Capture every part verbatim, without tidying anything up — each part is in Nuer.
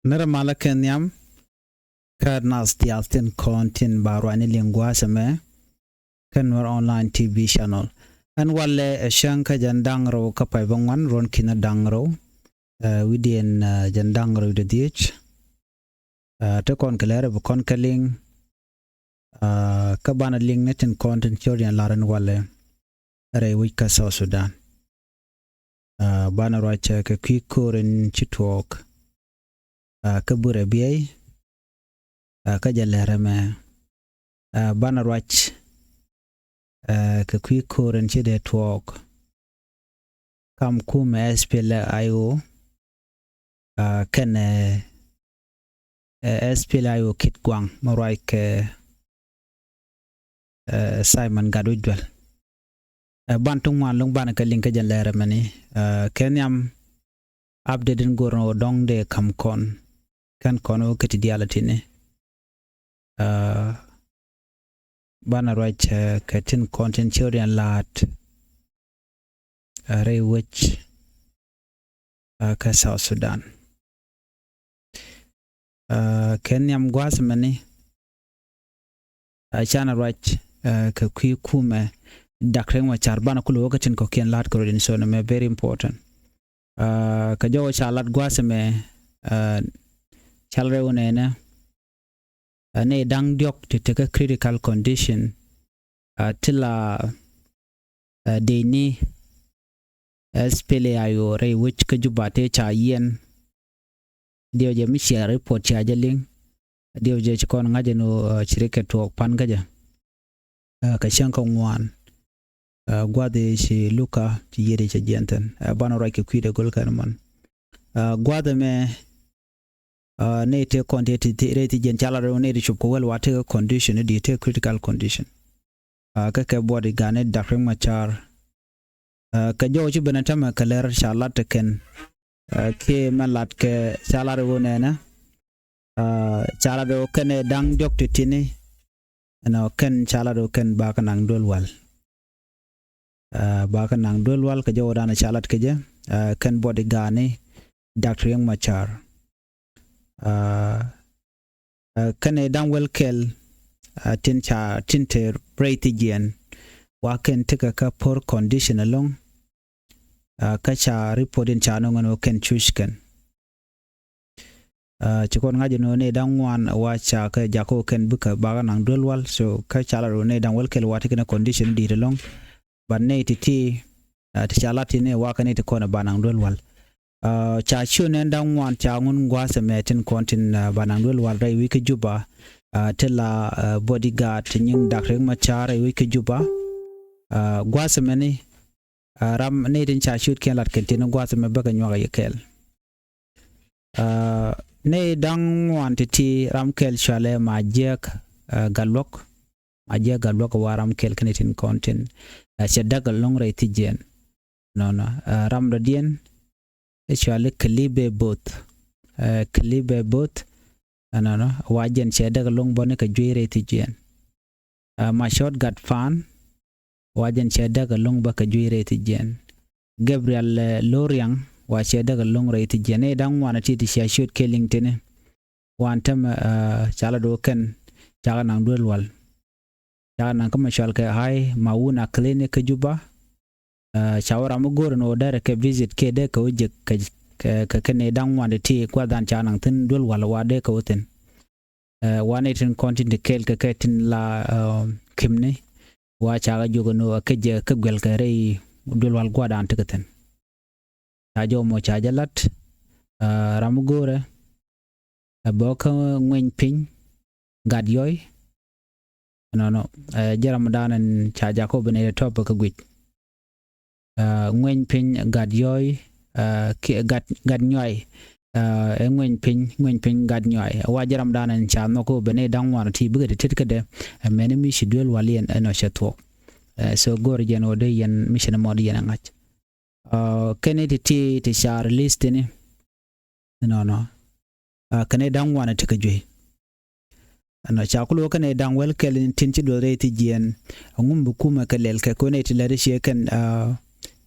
Nɛrɛ malä kɛ nhiam kä nath diaal tin kɔn tin ba ruacni liŋ gua̱a̱th ɛmɛ kä Nuer Online T V channel. Ɛn walɛ ɛ cäŋ kä jɛn da̱ŋ rɛw kä pay bä ŋuan ruɔ̱n ki̱n da̱ŋ rɛw, ɛ, wi̱diɛn, ɛ, jɛn da̱ŋ rɛw dee dhiec. Ɛ, te kɔn kɛ lɛr ɛ bi kɔn kɛ liŋ, ɛ, kä banɛ liŋ ni tin kɔn tin ciöt yɛn la̱r ɛn walɛ rɛy wec kä South Sudan. Ɛ, banɛ ruac kɛ kui̱ ko̱r in ci tuɔɔk, ɛ, kä burɛ biɛy, ɛ, kä jɛ lɛr ɛmɛ, ɛ, banɛ ruac, ɛ, kɛ kui̱ ko̱r in ci dee tuɔɔk kam kumɛ S P L A I O, ɛ, kɛnɛ, ɛ, S P L A I O Kitgwang mi ruac kɛ, ɛ, Simon Gatwec Dual. Ɛ, ban ti ŋuan lo̱ŋ banɛ kɛ liŋ kä jɛn lɛr ɛmɛni, ɛ, kɛ nhiam update in go̱r ni ɣöö dɔ̱ŋ dee ka̱m kɔn, kɛn kɔn ɣöö kä ti diaal ɛ ti̱ni. Ɛ, banɛ ruac, ɛ, kɛ tin kɔn tin ciöt yɛn la̱a̱t, ɛ, rɛy wec, ɛ, kä South Sudan. Ɛ, kɛ nhiam gua̱a̱th ɛmɛni, ɛ, canɛ ruac, ɛ, kɛ kui̱ kumɛ Dak Riek Machar, banɛ kulɛ wä kä tin kɔ̱kiɛn la̱a̱t kɛ rɔ din, so nɛmɛ very important. Ɛ, kɛ jɔwä ca lat gua̱a̱th ɛmɛ, ɛ, cal rɛw nɛnɛ, ɛ, nɛy da̱ŋ diɔ̱k ti tekä critical condition, ɛ, ti la, ɛ, dee ni S P L A I O rɛy wec kä Juba tëë ca yiɛn. Diɛw jɛ mi cia report cia jɛ liŋ. Diɛw jɛ ci kɔn ŋa̱c ɛn ɣöö, ɛ, ci rikɛ tuɔɔk pan kä jɛ, ɛ, kɛ cäŋ kä ŋuan. Ɛ, gua̱th i̱ ci Luka ci yiëëd i̱ cɛ jiɛn thi̱n. Ɛ, banɛ ruac kɛ kui̱dɛ go̱l kɛn mɔn. Ɛ, gua̱th ɛmɛ, ɛ, nɛy tëë kɔn tëë ti, ti, rɛy ti jiɛn ca lat rɛw nɛy ti cop kɛ wäl wa tëë kɛ condition i̱ di tëë critical condition. Ɛ, kä kɛ bodyguard ni Dak Riek Machar. Ɛ, kɛ jɔw ci ben ɛ tämɛ kɛ lɛr ca lat ti kɛn. Ɛ, kiɛ mɛ lat kɛ ca lat rɛw nɛnɛ. Ɛ, ca lat rɛw kɛn ɛ da̱ŋ diɔ̱k ti ti̱ni. Ɛnɔ kɛn ca lat rɛw kɛn bakɛ naŋ duel wal. Ɛ, bakɛ naŋ duel wal kɛ jɔw dan ca lat kɛ jɛ. Ɛ, kɛn bodyguard ni Dak Riek Machar. Ɛ, ɛ, kɛn ɛ da̱ŋ wäl kɛl, ɛ, tin ca, tin te rɛy ti jiɛn. Wa kɛn tekɛ kä poor condition ɛlɔ̱ŋ. Ɛ, kä ca report in ca nöŋ ɛn ɣöö kɛn cuc kɛn. Ɛ, ci kɔn ŋa̱c ɛn ɣöö nɛy da̱ŋ ŋuan wa ca kɛ jakä kɛn bikɛ bakɛ naŋ duel wal. So kä ca lat rɛw nɛy da̱ŋ wäl kɛl wa ti kɛn condition di̱i̱t ɛlɔ̱ŋ. But nɛy ti ti, ɛ, ti ca lat ti nɛy wa kɛ nɛy ti kɔn ɛ ba naŋ duel wal. Ɛ, ca ciö nɛn da̱ŋ ŋuan ca ŋun gua̱a̱th ɛmɛ tin kɔn tin, ɛ, ba naŋ duel wal rɛy wec kä Juba. Ɛ, ti la, ɛ, bodyguard ti nyiŋ Dak Riek Machar rɛy wec kä Juba. Ɛ, gua̱a̱th ɛmɛni, ɛ, ram nɛy tin ca ciötkiɛn lat kɛn tin gua̱a̱th ɛmɛ bäkɛ nyuak ɛ yɛ kɛɛl. Ɛ, nɛy da̱ŋ ŋuan ti̱ti̱ ram kɛl cualɛ Majiɛk, ɛ, Gatluak. Majiɛk Gatluak wa ram kɛl kɛn tin kɔn tin, ɛ, cɛ däk ɛlɔ̱ŋ rɛy thi̱jiɛn. Nɔnɔ, ɛ, ram dɔ̱diɛn ɛ cuali Kɛli Bɛ Both. Ɛ, Kɛli Bɛ Both, ɛ, nɔnɔ, wa jɛn cɛ däk ɛlɔ̱ŋ bä ni kɛ juey rɛy thi̱jiɛn. Ɛ, Macɔt Gatpan, wa jɛn cɛ däk ɛlɔ̱ŋ bä kɛ juey rɛy thi̱jiɛn. Gabriel, ɛ, Loriaŋ, wa cɛ däk ɛlɔ̱ŋ rɛy thi̱jiɛn. Nɛy da̱ŋ ŋuan ɛ ti ti cia ciöt kɛ liŋ tini. Wan tämɛ, ɛ, ca la do̱ kɛn, ca kɛ naŋ duel wal. Ca kɛ naŋ kä mɛ cual kɛ Hai Mauna Clinic kä Juba. Ɛ, ca wä ram mi go̱o̱r ɛn ɣöö derɛ kɛ visit kɛ dee kɛ wä jek kɛ, kɛ, kɛ, kɛ nɛy da̱ŋ ŋuan ti ti gua̱th dan ca naŋ thi̱n duel wal wa dee kɛ wä thi̱n. Ɛ, wa nɛy tin kɔn tin ti kɛɛl kɛ kɛ tin la, ɛ, kimni. Wa ca kɛ jiök ɛn ɣöö ɛ kɛ jɛ kä guɛl kɛ rɛy duel wal gua̱th dan ti kɛ thi̱n. Ca jɔw mɔ ca jɛ lat, ɛ, ram mi go̱o̱rɛ, ɛ, bä kä Ŋueny Piny Gat Yɔy. Nɔnɔ, ɛ, jɛ ram dan ɛn ca jakä ben ɛ tɔp kä guic. Ɛ, Ŋueny Piny Gat Yɔy, ɛ, ki, Gat, Gat Nyuay. Ɛ, ɛ Ŋueny Piny, Ŋueny Piny Gat Nyuay. Wa jɛ ram dan ɛn ca nhɔk kä ben ɛ da̱ŋ ŋuan ti bikɛ ti tet kädɛ. Ɛ, mɛni mi ci duel wal yɛn ɛn ɔ cɛ thuɔk. Ɛ, so go̱o̱r jɛn ɣöö dee yɛn mi ci ni mɔt yɛn ɛ ŋa̱c. Ɛ, kɛn iti ti, ti ca release tini. Nɔnɔ. Ɛ, kɛn ɛ da̱ŋ ŋuan ti kɛ juey. Ɛnɔ ca kulɛ wä kɛn ɛ da̱ŋ wäl kɛl in tin ci duɔth rɛy thi̱jiɛn. Ɛŋu mi bi kumɛ kɛ lɛl kɛ kɔn ɛ ti lɛt i̱ ciɛ kɛn, ɛ,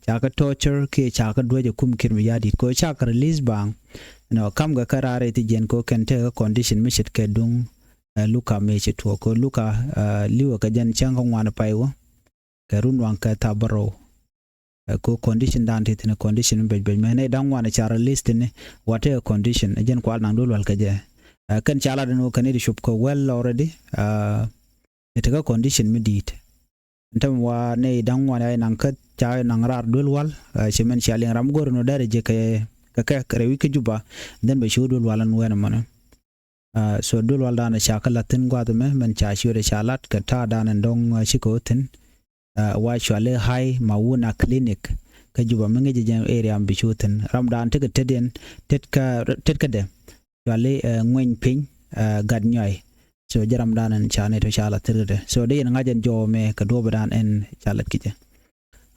ca kɛ torture kiɛ ca kɛ duäc ɛ kum Kiir Mayardit kɛ ca kɛ release baaŋ. Nɔ, kam kɛ kä raar rɛy ti jiɛn kɛ ɣöö kɛn tekɛ condition mi ce̱tkɛ duŋ, ɛ, Luka mëë ci tuɔɔk kɛ ɣöö Luka, ɛ, li̱wɛ kɛ jɛn cäŋ kä ŋuan pay wä kɛ run waŋ kɛ thaa bärɔw. Ɛ, kɛ ɣöö condition dan ti thi̱n condition mi bɛc bɛc mɛ nɛy da̱ŋ ŋuan ca release thi̱n wa tekɛ condition, ɛ jɛn kual naŋ duel wal kɛ jɛ. Ɛ, kɛn ca lat ɛn ɣöö kɛn i̱ ti cop kɛ well already. Ɛ, tekɛ condition mi di̱i̱t. Ɛn tämɛ wa nɛy da̱ŋ ŋuan ca naŋ kä ca naŋ raar duel wal, ɛ, ci mɛn cia liŋ ram go̱r ɛn ɣöö derɛ jek kɛ kɛ kɛ rɛy wi̱c kä Juba. Then bɛ ci wä duel wal ɛn wɛn ɛmɔnɛ. Ɛ, so duel wal danɛ ca kä la̱th thi̱n gua̱a̱th ɛmɛ mɛn ca ciötdɛ ca lat kɛ ta̱a̱ danɛ dɔ̱ŋ, ɛ, cikɛ wä thi̱n. Ɛ, wa cuali Hai Mauna Clinic kä Juba mi ŋi̱cɛ jɛ area mi bi cu thi̱n. Ram dan tekɛ tetdiɛn, tet kä, tet kädɛ cuali, ɛ, Ŋueny Piny, ɛ, Gat Nyɔy. So jɛ ram dan ɛn ca nɛy tɔ ca la̱th thi̱n kädɛ. So dee yɛn ŋa̱c ɛn jɔw mɛ kɛ duɔ̱ɔ̱p dan ɛn ca la̱th ki jɛ.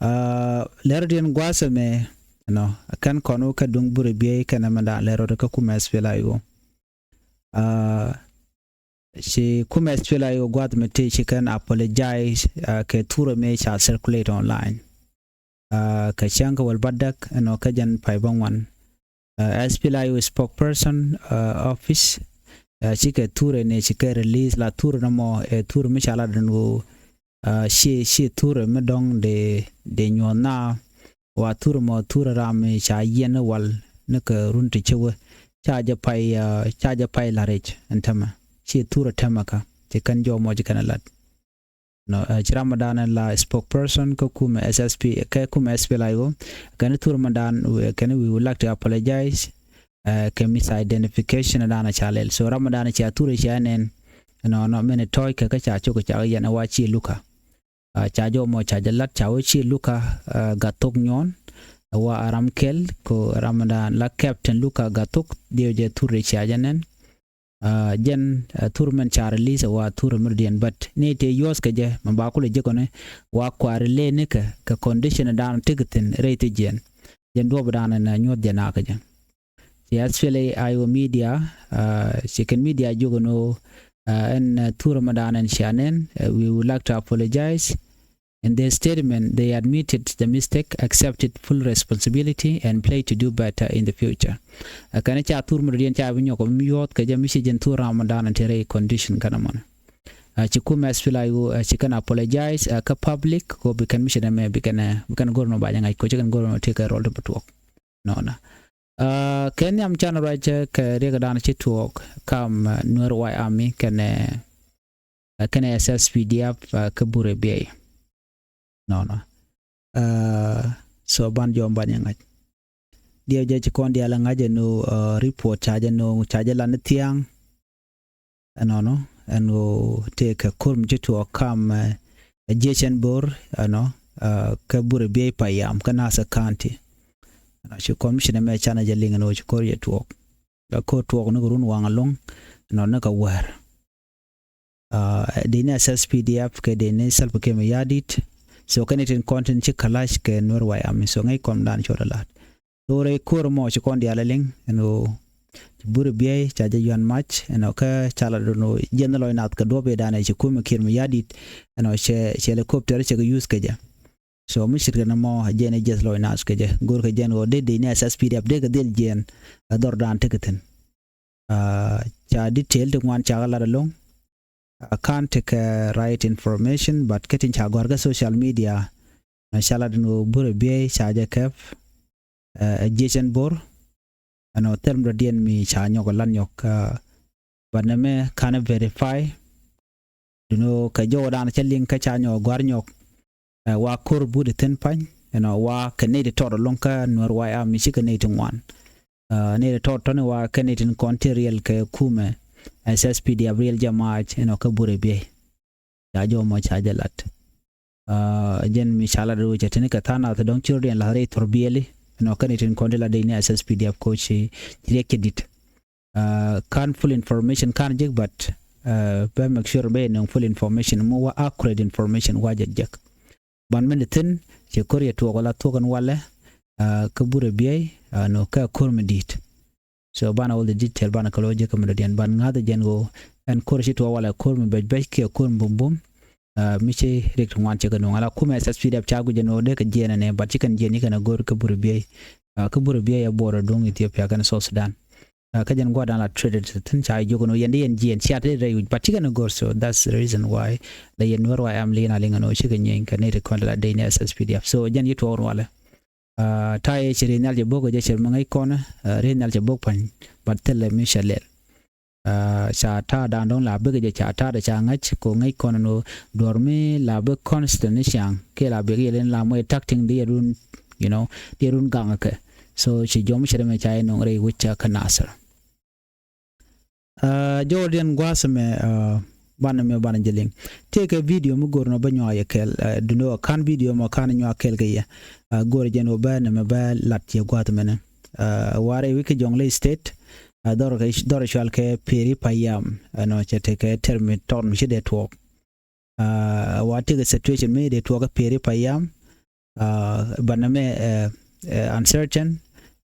Ɛ, lɛr diɛn gua̱a̱th ɛmɛ, nɔ, kɛn kɔn wä kɛ duŋ Burɛ Biey kɛn ɛmɛ dan lɛr rɔ kä kumɛ S P L A I O. Ɛ, ci kumɛ S P L A I O gua̱a̱th mɛ tëë ci kɛn apologize, ɛ, kɛ thurɛ mëë ca circulate online. Ɛ, kɛ cäŋ kä wäl bädäk ɛnɔ kä jɛn pay bä ŋuan. Ɛ, S P L A I O spokesperson, ɛ, office, ɛ, cikɛ thurɛ ni cikɛ release la thurɛ ni mɔ, ɛ, thurɛ mi ca la den ɣöö, ɛ, ci, ci thurɛ mi dɔ̱ŋ dee, dee nyuɔ̱th na wa thurɛ mɔ thurɛ ram mi ca yiɛn ni wal ni kɛ run ti cewä ca jɛ pay, ɛ, ca jɛ pay la rɛc ɛn tämɛ. Ci thurɛ tämɛ kä ci kɛn jɔw mɔ ci kɛn lat. Nɔ, ɛ, ci ram dan la spokesperson kä kumɛ S S P, kɛ kumɛ S P L A I O. Kɛn thurɛ mɛ dan, ɛ, kɛn we would like to apologize, ɛ, kɛ misidentification dan ca lɛl. So ram dan ca thurɛ ca nɛn. Nɔ, nɔ, mɛn tɔc kɛ kä ca cok ca yɛn wa ci Luka. Ɛ, ca jɔw mɔ ca jɛ lat ca wä ci Luka, ɛ, Gathok Nyuɔn. Wa ram kɛl ko ram dan la Captain Luka Gathok diɛw jɛ thurɛ ca jɛ nɛn. Ɛ, jɛn, ɛ, thur mɛn ca release wa thur mɛr diɛn, but ni tëë yuɔth kɛ jɛ mɛ ba kulɛ jek kɔni wa kuari lɛ ni kɛ, kɛ condition dan ti kɛ thi̱n rɛy ti jiɛn. Jɛn duɔp dan ɛn, ɛ, nyuɔth jɛ na kɛ jɛ. Ci S P L A I O media, ɛ, ci kɛn media jok ɛn ɣöö, ɛ, ɛn, ɛ, thur mɛ dan ɛn cia nɛn, ɛ, we would like to apologize. In their statement, they admitted the mistake, accepted full responsibility, and pledged to do better in the future. Ɛ, kɛn ca thur mi dɔ̱diɛn ca bi nyɔk mi yuɔth kɛ jɛ mi ci jɛn thur ram dan ti rɛy condition kɛn mɔnɛ. Ɛ, ci kumɛ S P L A I O, ɛ, ci kɛn apologize, ɛ, kä public ko bi kɛn mi ci dɛmɛ bi kɛn, ɛ, bi kɛn go̱r nɔ ba jɛ ŋa̱c ko ci kɛn go̱r nɔ ti kɛ rɔl ti bi tuɔɔk. Nɔnɔ. Ɛ, kɛ nhiam can ruac kɛ riɛk dan ci tuɔɔk kam, ɛ, Nuer White Army kɛnɛ, ɛ, kɛnɛ S S P D F, ɛ, kä Burɛ Biey. Nɔnɔ. Ɛ, so ban jɔm ban yɛ ŋa̱c. Diɛw jɛ ci kɔn diaal ɛ ŋa̱c ɛn ɣöö, ɛ, report ca jɛ ɛn ɣöö ca jɛ lan ni thia̱a̱ŋ. Ɛnɔnɔ, ɛn ɣöö tëëkɛ ko̱r mi ci tuɔɔk kam, ɛ, jiecɛn bo̱r, ɛnɔ, ɛ, kä Burɛ Biey payam kä Nasir County. Ɛnɔ ci commissioner mɛ canɛ jɛ liŋ ɛn ɣöö ci ko̱r jɛ tuɔɔk. Ɛ ko̱r tuɔɔk ni kɛ run waŋ ɛlɔ̱ŋ, ɛnɔ ni kɛ wäär. Ɛ, dee ni S S P D F kɛ dee ni Salva Kiir Mayardit. So kɛn itin kɔn tin ci kalac kɛ Nuer White Army. So ŋäc kɔn dan cot alat. Thorɛ ko̱r mɔ ci kɔn diaal a liŋ ɛn ɣöö ci Burɛ Biey ca jɛ yuan mac ɛnɔ kä ca la do̱n ɣöö jiɛn lɔc nath kɛ duɔ̱p i̱ danɛ ci kumɛ Kiir Mayardit ɛnɔ cɛ, cɛ helicopter cɛ kɛ use kɛ jɛ. So mi ce̱tkɛ nɔmɔ jiɛn i̱ jiɛth lɔc nath kɛ jɛ go̱r kɛ jiɛn ɣöö dee dee ni S S P D F dee kɛ dhil jiɛn ɛ dhɔr dan tekɛ thi̱n. Ɛ, ca detail ti ŋuan ca kɛ lat ɛlɔ̱ŋ. Ɛ, ka̱n tekɛ right information, but kä tin ca gɔ̱a̱r kä social media. Ɛ, ca lat ɛn ɣöö Burɛ Biey ca jɛ kɛp, ɛ, ɛ jiecɛn bo̱r. Ɛnɔ thil mi dɔ̱diɛn mi ca nyɔk ɛ lat nyɔk, ɛ, but nɛmɛ ka̱n ɛ verify. Duno kɛ jɔwdan cä liŋ kä ca nyɔk gua̱r nyɔk. Ɛ, wa ko̱r but ithin pany, ɛnɔ wa kɛ nɛy ti tɔt ɛlɔ̱ŋ kä Nuer White Army cikɛ nɛy ti ŋuan. Ɛ, nɛy ti tɔt tɔni wa kɛ nɛy tin kɔn ti riɛl kɛ kumɛ, ɛ, S S P D F riɛl jɛ mac, ɛnɔ kä Burɛ Biey. Ca jɔw mɔ ca jɛ lat. Ɛ, jɛn mi ca lat rɛw cɛ tini kɛ tha̱a̱ŋ nath dɔ̱ŋ ci rɔ diɛn la̱th rɛy thɔr biɛli. Ɛnɔ kɛn itin kɔn ti la dee ni S S P D F ko ci, ci riɛk cɛ dit. Ɛ, ka̱n full information ka̱n jek, but, ɛ, bɛ make sure bɛ nöŋ full information mɔ wa accurate information wa jɛ jek. Ban mɛn ithin ci ko̱r yɛ tuɔɔk wala thuɔk ɛn walɛ, ɛ, kä Burɛ Biey, ɛ, nɔ kɛ ko̱r mi di̱i̱t. So banɛ all the detail banɛ kɛ lo̱ jek kä mi dɔ̱diɛn ban ŋa̱th jɛn ɣöö ɛn ko̱r ci tuɔɔk walɛ ko̱r mi bɛc bɛc kiɛ ko̱r mi bum bum. Ɛ, mi ci riɛk ti ŋuan cɛ kɛ nuɔ̱ŋ ala kumɛ S S P D F ca guic jɛn ɣöö dee kɛ jiɛn ɛnɛ, but ci kɛn jiɛn ci kɛn ɛ go̱r kä Burɛ Biey. Ɛ, kä Burɛ Biey ɛ border duŋ Ethiopia kɛn South Sudan. Kä jɛn gua̱a̱th dan la traded thi̱n ca jiök ɛn ɣöö yɛn di yɛn jiɛn cia te rɛy wi̱c, but cikɛ ni go̱r. So that's the reason why la yɛn Nuäär White Army liŋ a liŋ ɛn ɣöö cikɛ nyieeny kɛ nɛy ti kɔn la dec ni S S P D F. So jɛn yi tuɔɔk rualɛ. Ta̱a̱ yɛ ci ri̱th nhial cɛ bo̱k kɛ jɛ cɛ mi ŋäc kɔn, ri̱th nhial cɛ bo̱k pa̱ny, but thilɛ mi cɛ lɛl. Ca ta̱a̱ dan dɔ̱ŋ la bikɛ jɛ ca ta̱a̱ dɛ ca ŋäc kɛ ŋäc kɔn ɛn ɣöö duɔ̱r mi la bi constant ni ciaŋ kiɛ la bikɛ yɛ len la mɔ yɛ ta̱k ti̱ŋ di yɛ run, you know, di yɛ run gaŋ kɛ. So ci jɔm cɛ rɛ mɛ ca yɛ nuŋ rɛy wi̱c ca kä Nasir. Jɔwädiɛn gua̱a̱th ɛmɛ, banɛ mɛ banɛ jɛ liŋ. Tëëkɛ video mi go̱r nɔ bä nyuak yɛ kɛɛl, duundɛ ɣöö ka̱n video mɔ ka̱n nyuak kɛɛl kɛ yɛ. Go̱r jɛn ɣöö bä nɛmɛ bä lat yɛ gua̱a̱th ɛmɛnɛ. Warɛ wi̱c kä Jonglei State, dhɔr kɛ, dhɔr cual kɛ Peri Payam, ɛnɔ cɛ tekɛ tɛr mi tɔt mi ci dee tuɔɔk. Wa tekɛ situation mi dee tuɔɔk kɛ Peri Payam, banɛ mɛ uncertain,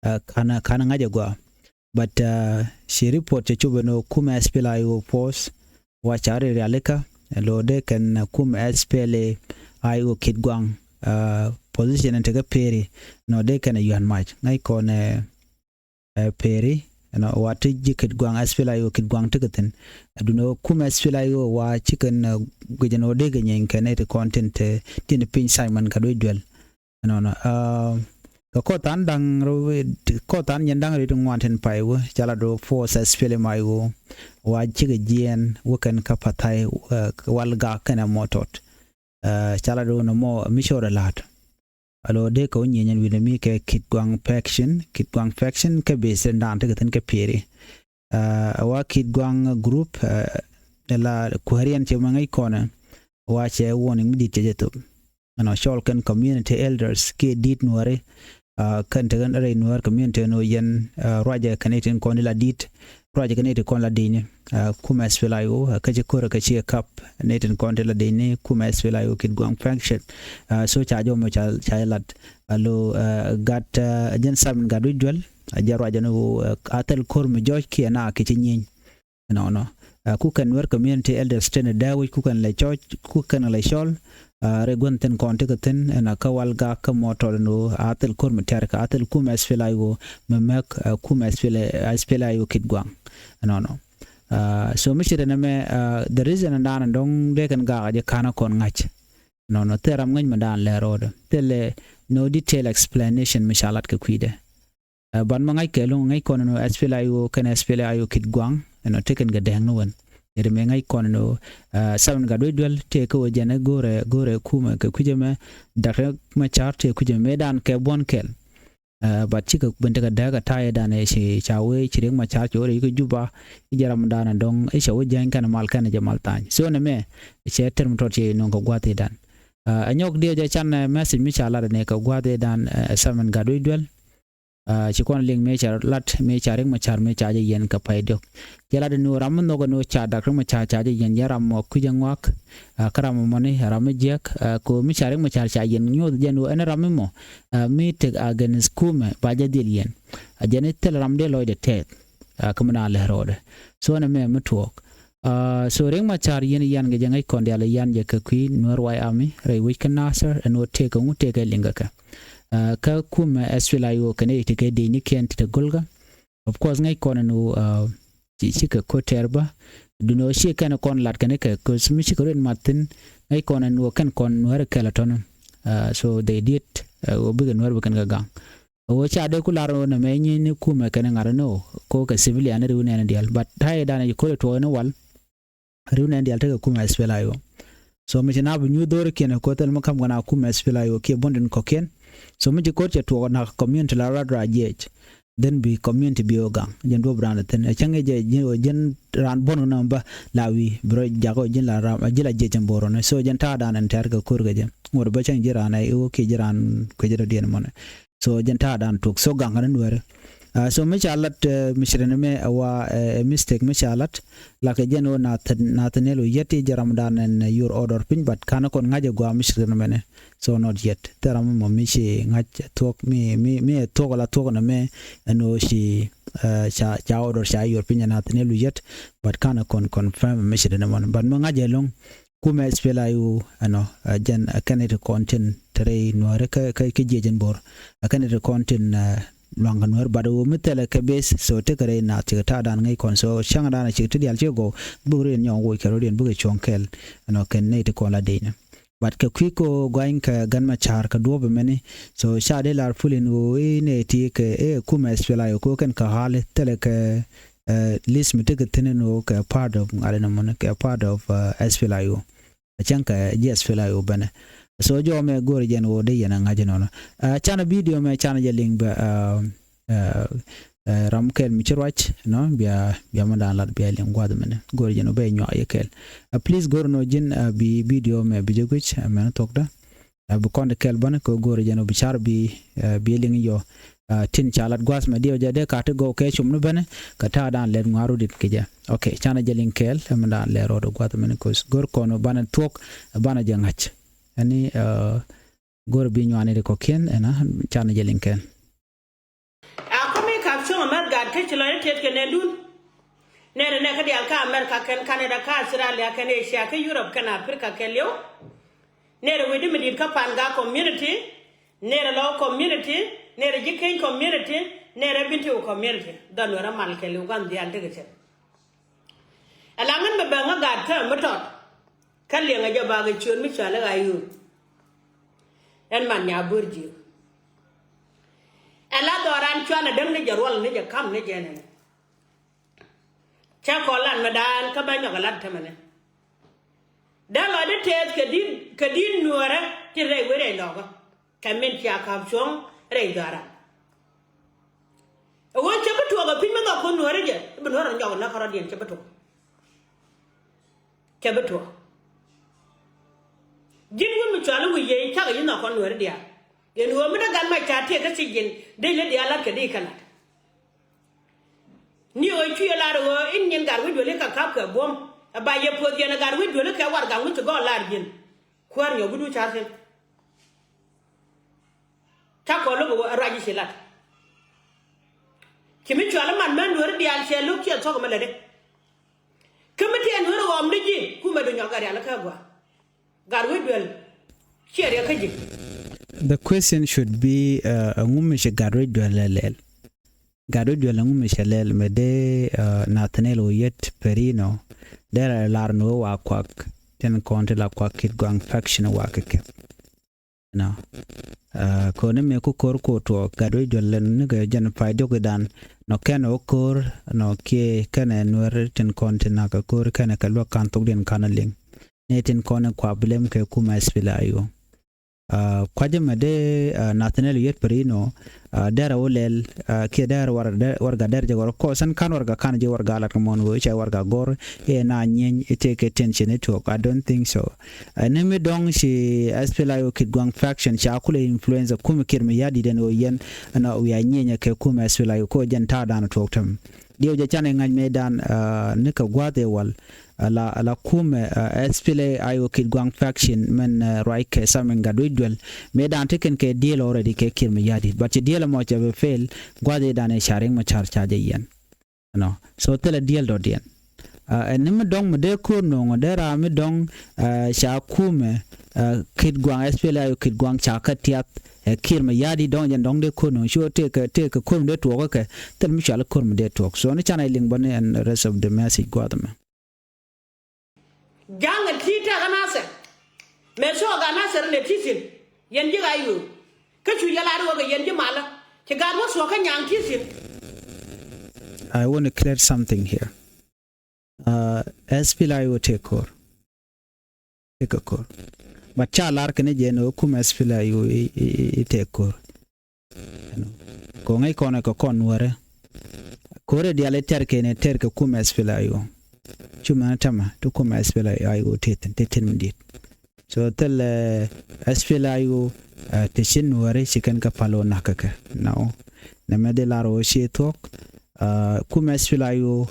ka̱n, ka̱n ŋa̱c ɛ gɔaa. But ci report cɛ cop ɛn ɣöö kumɛ S P L A I O force wa ca ri rialikä, lo dee kɛn kumɛ S P L A I O Kitgwang, position in tekɛ Peri, nɔ dee kɛn ɛ yuan mac ŋäc kɔn ɛ Peri, ɛnɔ wa ti ji̱ Kitgwang, S P L A I O Kitgwang tekɛ thi̱n. Duundɛ ɣöö kumɛ S P L A I O wa cikɛn guic ɛn ɣöö dee kɛ nyieeny kɛ nɛy ti kɔn tin te, tin piny Simon Gatwec Duel. Ɛnɔnɔ. Kɛ kɔth an da̱ŋ rɛw, kɔth an nyɛn da̱ŋ rɛw ti ŋuan tin pay wä ca la do̱ force S P L M I O wa cikɛ jiɛɛn wä kɛn kä Pathai, Walgak kɛnɛ Mɔtɔt. Ca la do̱ nɔmɔ mi cɔɔdɛ la̱t. Alo dee kɛ wä nyieny ɛn wi̱nɛ mi kɛ Kitgwang faction, Kitgwang faction kɛ base in daan tekɛ thi̱n kɛ Peri. Ɛ wa Kitgwang group, ɛ la kuääriɛn cɛ mɛ ŋäc kɔnɛ wa cɛ warning mi di̱t cɛ jɛ thop. Ɛnɔ cɔl kɛn community elders kiɛ di̱t Nuääri, kɛn tekɛn rɛy Nuäär community ɛn ɣöö yɛn ruacɛ kɛn itin kɔn di la di̱t, ruacɛ kɛn itin kɔn la di̱t ni. Kumɛ S P L A I O kä ci ko̱rɛ kɛ ci kap ni itin kɔn ti la di̱t ni kumɛ S P L A I O Kitgwang faction. So ca jɔmɔ ca, ca lat. Alo gat jɛn Simon Gatwec Duel a jɛ ruacɛ ni ɣöö a thil ko̱r mi jɔc kiɛ na kɛ ci nyieeny. Ɛnɔnɔ. Ku kɛn Nuer community elders tenɛ dee wi̱c ku kɛn lɛ cɔc, ku kɛn lɛ cɔl. Rɛ gua̱n thi̱n kɔn tekɛ thi̱n ɛn a kä Walgak kä Mɔtɔt ɛn ɣöö a thil ko̱r mi tɛ̈r kɛ a thil kumɛ S P L A I O mi mɛk kumɛ S P L A I O Kitgwang. Ɛnɔnɔ. So mi ci rɛ nɛmɛ, the reason ɛn daan ɛn dɔ̱ŋ dee kɛn gak a jɛ ka̱n a kɔn ŋa̱c. Ɛnɔnɔ thil ram ŋäc mi daan lɛ ro̱o̱dɛ thilɛ no detail explanation mi ca lat kɛ kui̱dɛ. Ban ma ŋa̱c kɛ lo̱ŋ ŋäc kɔn ɛn ɣöö S P L A I O kɛnɛ S P L A I O Kitgwang ɛnɔ tekɛn kɛ dɛɛŋ ni wän. Yet mëë ŋäc kɔn ɛn ɣöö Simon Gatwec Duel tëë kä wä jɛn ɛ go̱rɛ, go̱rɛ kumɛ kɛ kui̱cä mɛ Dak Riek Machar tëë kui̱cä mɛ mëë daan kɛ buɔ̱n kɛl. But cikɛ ben tekɛ dääk ɛ ta̱yɛ dan ɛ ci ca wee ci Riek Machar ci wä rɛy kä Juba. I̱ jɛ ram dan ɛ dɔ̱ŋ i̱ cɛ wä jäny kɛn mal kɛn jɛ mal tha̱a̱ny. So nɛmɛ cɛ tɛr mi tɔt ci nöŋ kɛ gua̱th i̱ dan. Ɛ nyɔk diɛ jɛ can message mi ca lat ɛ nɛ kɛ gua̱th i̱ dan ɛ Simon Gatwec Duel. Ci kɔn liŋ mëë ca lat mëë ca Riek Machar mëë ca jɛ yɛn kɛ pay diɔk. Cɛ lat ni ram mi nhɔk ni ca Dak Riek Machar ca jɛ yɛn jɛ ram mɔ kui̱c ɛ ŋuak. Kä ram mɔ ni ram mi jiɛk ko mi ca Riek Machar ca yɛn nyoth jɛ ni ɛn ram mi mɔ mi tek against kumɛ ba jɛ dhil yɛn. A jɛ ni thil ram dee lɔcdɛ tɛth. Kä mi na lɛ rɔɔdɛ so ɛn mɛ mi tuɔɔk. So Riek Machar yɛn yan kɛ jɛ ŋäc kɔn dial yan jɛ kɛ kui̱ Nuer White Army rɛy wec kä Nasir ɛn wä tëëkɛ ŋu tëëkɛ liŋ kɛ kɛ. Kä kumɛ S P L A I O kɛn i̱ ti kɛ dec ni kiɛn ti te go̱lkä. Of course ŋäc kɔn ɛn wä ci cikɛ ko̱t tɛɛr bä. Dun wä ci kɛn kɔn lat kɛn kɛ kös mi cikɛ ruet mat thi̱n. Ŋäc kɔn ɛn wä kɛn kɔn Nuer kɛl a tɔn. So they did wä bikɛ Nuer bikɛn kɛ gaŋ. Ɣöö ca dee ku lar ɣöö nɛmɛ nyi ni kumɛ kɛn ŋa̱r ni ɣöö ko kɛ civilian ni riw nɛn dial. But ta̱yɛ danɛ ci ko̱r ɛ tuɔɔk ni wal riw nɛn dial tekɛ kumɛ S P L A I O. So mi ci na bi nyuth dho̱r kiɛn ɛ ko thil mi ka̱m kɛn a kumɛ S P L A I O kiɛ buɔ̱ndin kɔ̱kiɛn. So mi ci ko̱r cɛ tuɔɔk nak community la rat ra jiɛc. Then bi community bi ɣöö gaŋ jɛn duɔ̱p raan ɛ thi̱n ɛ cäŋ i̱ jɛ ji̱n raan buɔ̱n kɛn ɛ bä la wi̱i̱ bi rɔ jak ɣöö ji̱n la ram ji̱ la jiɛc ɛn bo̱o̱r ɔni. So jɛn ta̱a̱ danɛ tɛ̈r kɛ ko̱r kɛ jɛ ŋuɔ̱t bä cäŋ ji̱ raan ɛ i̱ ɣöö kiɛ ji̱ raan kuecä dɔ̱diɛn mɔnɛ. So jɛn ta̱a̱ dan tuk so gaŋ kɛn nuɛɛri. So mi ca lat mi ci rɛn mɛ ɛ wa ɛ mistake mi ca lat. Lat kɛ jɛn ɣöö Nathaniel Oyet i̱ jɛ ram dan ɛn your order piny, but ka̱n kɔn ŋa̱c ɛ gɔaa mi ci rɛn mɛnɛ. So not yet thil ram mɔ mi ci ŋa̱c thuɔ̱k mi mi mi ɛ thuɔ̱k ala thuɔ̱k nɛ mɛ. Ɛn ɣöö ci ca ca order ca your piny ɛ Nathaniel Oyet. But ka̱n kɔn confirm mi ci rɛn mɔnɛ, but mi ŋa̱c ɛ lo̱ŋ kumɛ S P L A I O ɛnɔ ɛ jɛn ɛ kɛn it kɔn tin te rɛy nuääri kä kä jiɛc in bo̱r. Ɛ kɛn it kɔn tin ɛ lua̱ŋ kɛ Nuäär, but ɣöö mi thilɛ kɛ base, so tekɛ rɛy naath cikɛ ta̱a̱ dan ŋäc kɔn, so cäŋ dan cikɛ ti diaal cikɛ gɔw, bikɛ rɔ̱diɛn nyɔk woc kɛ rɔ̱diɛn bikɛ cuɔ̱ŋ kɛɛl, ɛnɔ kɛn nɛy ti kɔn la dec ni. But kɛ kui̱ kɛ ɣöö gua̱ny kɛ Gan Macar kɛ duɔ̱ɔ̱p ɛmɛni, so ca dee lar pulin ɣöö i̱ nɛy ti kɛ i̱ kumɛ S P L A I O kɛ ɣöö kɛn kɛ ɣa̱li thilɛ kɛ, eh, list mi tekɛ thi̱n ɛn ɣöö kɛ part of ŋa̱l ɛn ɛmɔni kɛ part of, eh, S P L A I O. Cäŋ kɛ ji̱ S P L A I O bɛnɛ. So jɔw mɛ go̱o̱rɛ jɛn ɣöö dee yɛn a ŋa̱c ɛnɔnɔ. Ah, canɛ video mɛ canɛ jɛ liŋ bɛ, ah, ah, ah, ram kɛl mi ci ruac, nɔ, bia, bia mɛ daan lat bia liŋ gua̱th mɛnɛ. Go̱o̱rɛ jɛn ɣöö bɛ nyuak yɛ kɛl. Ah, please go̱o̱rɛ nɔ ji̱n, ah, bi video mɛ bi jɛ guic, ah, mɛn thokdä. Ah, bi kɔn di kɛl bäni kɛ go̱o̱rɛ jɛn ɣöö bi car bi, ah, bi liŋ yɔ. Ah, tin ca lat gua̱th mɛ diɛw jɛ dee ka ti gɔw kɛ cum ni bäni, kɛ ta̱a̱ daan lɛt ŋuaru dit kɛ jɛ. Ok, canɛ jɛ liŋ kɛɛl, ɛmɛ daan lɛ rɔɔdɛ gua̱th mɛni, 'cause go̱r kɔn banɛ thuɔ̱k, banɛ jɛ ŋa̱c. Ɛni, ah, go̱r bi nyuani ri kɔ̱kiɛn, ɛna canɛ jɛ liŋ kɛɛl. A kɔmi kap cuŋ America kä ci lɔcdä tiɛt kɛ nɛndun. Nɛrɛ nɛ kä diaal kä America kɛn Canada kä Australia kɛn Asia kä Europe kɛn Africa kɛn liɛw. Nɛrɛ wi̱cdä mi di̱i̱t kä Pangak community. Nɛrɛ Lɔw community. Nɛrɛ Ji̱keny community. Nɛrɛ Bintiu community. Dhɔn wɛrɛ mal kɛn liw gua̱n diaal tekɛ cɛ. Ɛ la ŋän mi bɛ ŋä gat kä mi tɔt. Kä liɛŋɛ jɛ bakɛ ciöt mi cɔal i̱ ɣa̱ yio̱o̱. Ɛn man nya bör jiök. Ɛ la dhɔran cuanɛ däŋ ni jɛ ruɔl ni jɛ ka̱m ni jɛ nɛn. Cä kɔn lat mi daan kä bä nyɔk ɛ lat tämɛ ni. Dee lɔcdä tɛth kɛ di̱t, kɛ di̱t nuäärä ti rɛy wee rɛy lɔkä. Kɛ min cia ka̱p cuɔ̱ŋ rɛy dhɔran. Ɛ ɣöö cɛ bi tuɔɔk ɛ pi̱ny mi nhɔk kɔn nuäärä jɛ, bi nuäärä nyɔk ɛ näk kärɔ̱diɛn cɛ bi tuɔɔk. Cɛ bi tuɔɔk. Ji̱n wut mi cuali wi̱i̱ yee cakɛ ji̱ nhɔk kɔn nuäärä diaal. Yɛn ɣöö mi dee gan mac ca tiɛɛk kä thiec ji̱n dee lä diaal la̱t kɛ dee kɛ la̱t. Ni ɣöö cuɛ lar ɣöö in nyin gat wi̱c duëli kɛ ka̱p kɛ buɔ̱m. Ɛ ba yɛ puɔth yɛn ɛ gat wi̱c duëli kɛ warɛgak mi ci gɔɔl lar ji̱n. Kuäär nyɔk wi̱cdu ca̱r thi̱n. Ca kɔn lo̱k ɛ ruac i̱ ci lat. Ci mi cual i̱ man män dueeri diaal cɛ lo̱k ciɛ thuɔ̱k ɛmɛ lätdi. Kä mi tiɛɛn dueeri ɣɔmdi ji̱ kumɛ du nyɔk gat rial ikä gua̱a̱. Gat wi̱c duel ciɛ riɛk kä ji̱. The question should be, uh, ɛŋu mi ci gat wi̱c duel lɛ lɛl? Gat wi̱c duel ɛŋu mi cɛ lɛl mɛ dee, uh, Nathaniel Oyet Perino derɛ lar ni wee wa kuak tin kɔn ti la kuak Kitgwang faction wa kɛ kɛ. Nɔ. Uh, koni mi ku ko̱r ku tuɔɔk gat wi̱c duel lɛ ni kɛ jɛn pay diɔk idan nɔ kɛn wä ko̱r nɔ kiɛ kɛn ɛ nuer tin kɔn ti nak kɛ ko̱r kɛn ɛ kɛ luäk kan thokdiɛn kan liŋ. Ni tin kɔn ɛ kua bilem kɛ kumɛ S P L A I O. Uh, kuacä mɛ dee, uh, Nathaniel Oyet Perino, uh, derɛ wä lɛl, uh, kiɛ derɛ warɛga derɛ jɛ gɔr kɔs ɛn kan warɛga kan jɛ warɛga lat kɛ mɔn wee cɛ warɛga gɔr iɛ na nyieny itek kɛ tension i̱ tuɔk. I don't think so. Uh, ni mi dɔŋ ci S P L A I O Kitgwang faction ca kulɛ influence ɛ kum Kiir Mayardit ɛn ɣöö yɛn ɛn ɣöö wiaa nyieny ɛ kɛ kum S P L A I O kɛ ɣöö jɛn ta̱a̱ dan tuɔk tɛm. Diɛw jɛ canɛ ŋa̱c mëëdan, uh, ni kɛ gua̱a̱th ëë wal, uh, la, la kumɛ, uh, S P L A I O Kitgwang faction mɛn, uh, ruac kɛ Samuel Gatwec Duel. Mëëdan ti kɛn kɛ deal already kɛ Kiir Mayardit. But ci deal ɛmɔ cɛ bɛ fail, gua̱a̱th ëëdan ëë ca Riek Machar ca jɛ yɛn. Nɔ. So thilɛ deal dɔ̱diɛn. Uh, ɛn ni mi dɔ̱ŋ mi dee ko̱r no̱o̱ŋ dee raa mi dɔ̱ŋ, uh, ca kumɛ, uh, Kitgwang S P L A I O Kitgwang ca kä tiath. Ɛ Kiir Mayardit dɔ̱ŋ jɛn dɔ̱ŋ dee ko̱r no̱o̱ŋ ci ɣöö tëëkɛ, tëëkɛ ko̱r mi dee tuɔɔk kä kɛ thil mi cual ko̱r mi dee tuɔɔk. So ni canɛ liŋ bä ni ɛn rest of the message gua̱a̱th ɛmɛ. Ja̱ŋ ɛ ti̱i̱ tɛk kä Nasir. Mëë thuɔɔk gat Nasir lɛ ti̱i̱ thi̱n. Yɛn ji̱ ɣa̱c ɣöö kä cu yɛ lar ɣöö kɛ yɛn ji̱ malä ci gat wä thuɔɔk kä nyaŋ ti̱i̱ thi̱n. I want to clear something here. Uh, S P L A I O tëë ko̱r. Tëë kɛ ko̱r. But ca lar kɛ ni jɛ ni wä kum S P L A I O i̱, i̱, i̱, i̱ tëë ko̱r. Kɛ ŋäc kɔn kɛ kɔn nuäärä. Ko̱rɛ diaal i̱ tɛr kɛ ni tɛr kɛ kum S P L A I O. Cu mɛn tɛmɛ ti kum S P L A I O tëë thi̱n, tëë thi̱n mi di̱i̱t. So thil, eh, S P L A I O, eh, ti ci nuäärä ci kɛn kɛ pal wä nak kɛ kɛ. Nɔ. Nɛmɛ dee lar wä ci thuɔ̱k. Eh, kum S P L A I O,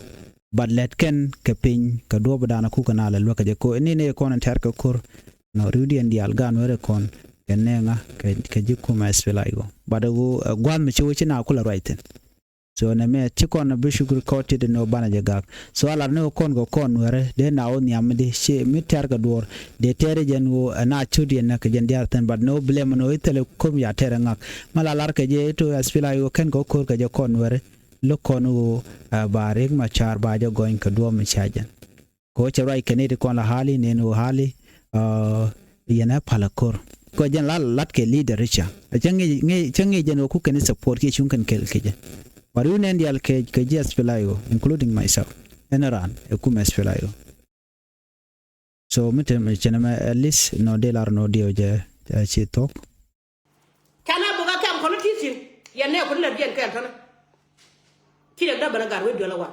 but lɛt kɛn kɛ piny kɛ duɔ̱ɔ̱p dan kukɛ na lɛ luäk kɛ jɛ ko. Ni ni kɔn in tɛr kɛ ko̱r. Nɔ, riwdiɛn diaal gaat nuäärä kɔn kɛ nɛɛŋä kɛ, kɛ ji̱ kum S P L A I O. But ɛ ɣöö, eh, gua̱a̱th mi ci wä ci na kulɛ ruac thi̱n. So nɛ mɛ ti kɔn bi shukri kɔn ti di ni wä banɛ jɛ gak. So a lar ni wä kɔn kɛ kɔn nuɛrɛ dee na wä nhiam mi di ci mi tɛr kɛ duɔr dee tɛr jɛn wä ɛn a cut yɛn nɛ kɛ jɛn diaar thin, but ni wä bilɛ mi ni wä ithɛlɛ kom ya tɛr ɛ ŋak. Ma la lar kɛ jɛ ito SPLA-IO kɛn kɛ wä ko̱r kɛ jɛ kɔn nuɛrɛ. Lo̱k kɔn wä ba Riek Machar ba jɛ gɔny kɛ duɔ̱ɔ̱m mi ca jɛn. Kɛ ɣöö cɛ ruac kɛn i̱ ti kɔn la hali nɛn ɣöö hali yɛn ɛ pal ɛ ko̱r. Kɛ jɛn la lat kɛ leader i̱ ca cä ŋi̱i̱c jɛn ɣöö ku kɛn i̱ support kiɛ cuŋ kɛn kɛl kɛ jɛ. But wi̱i̱ nɛn diaal kɛ kɛ ji̱ SPLA-IO, including myself, ɛn raan ɛ kum SPLA-IO. So mi te mi cɛn ɛmɛ at least nɔ dee lar nɔ diɛw jɛ ci thok. Canɛ buk a kɛm kɔn ti thi̱n yɛn nɛ kun lɛ diɛn kɛl tɔnä. Ci dɛ däbɛn a Gatwec Duel a wa.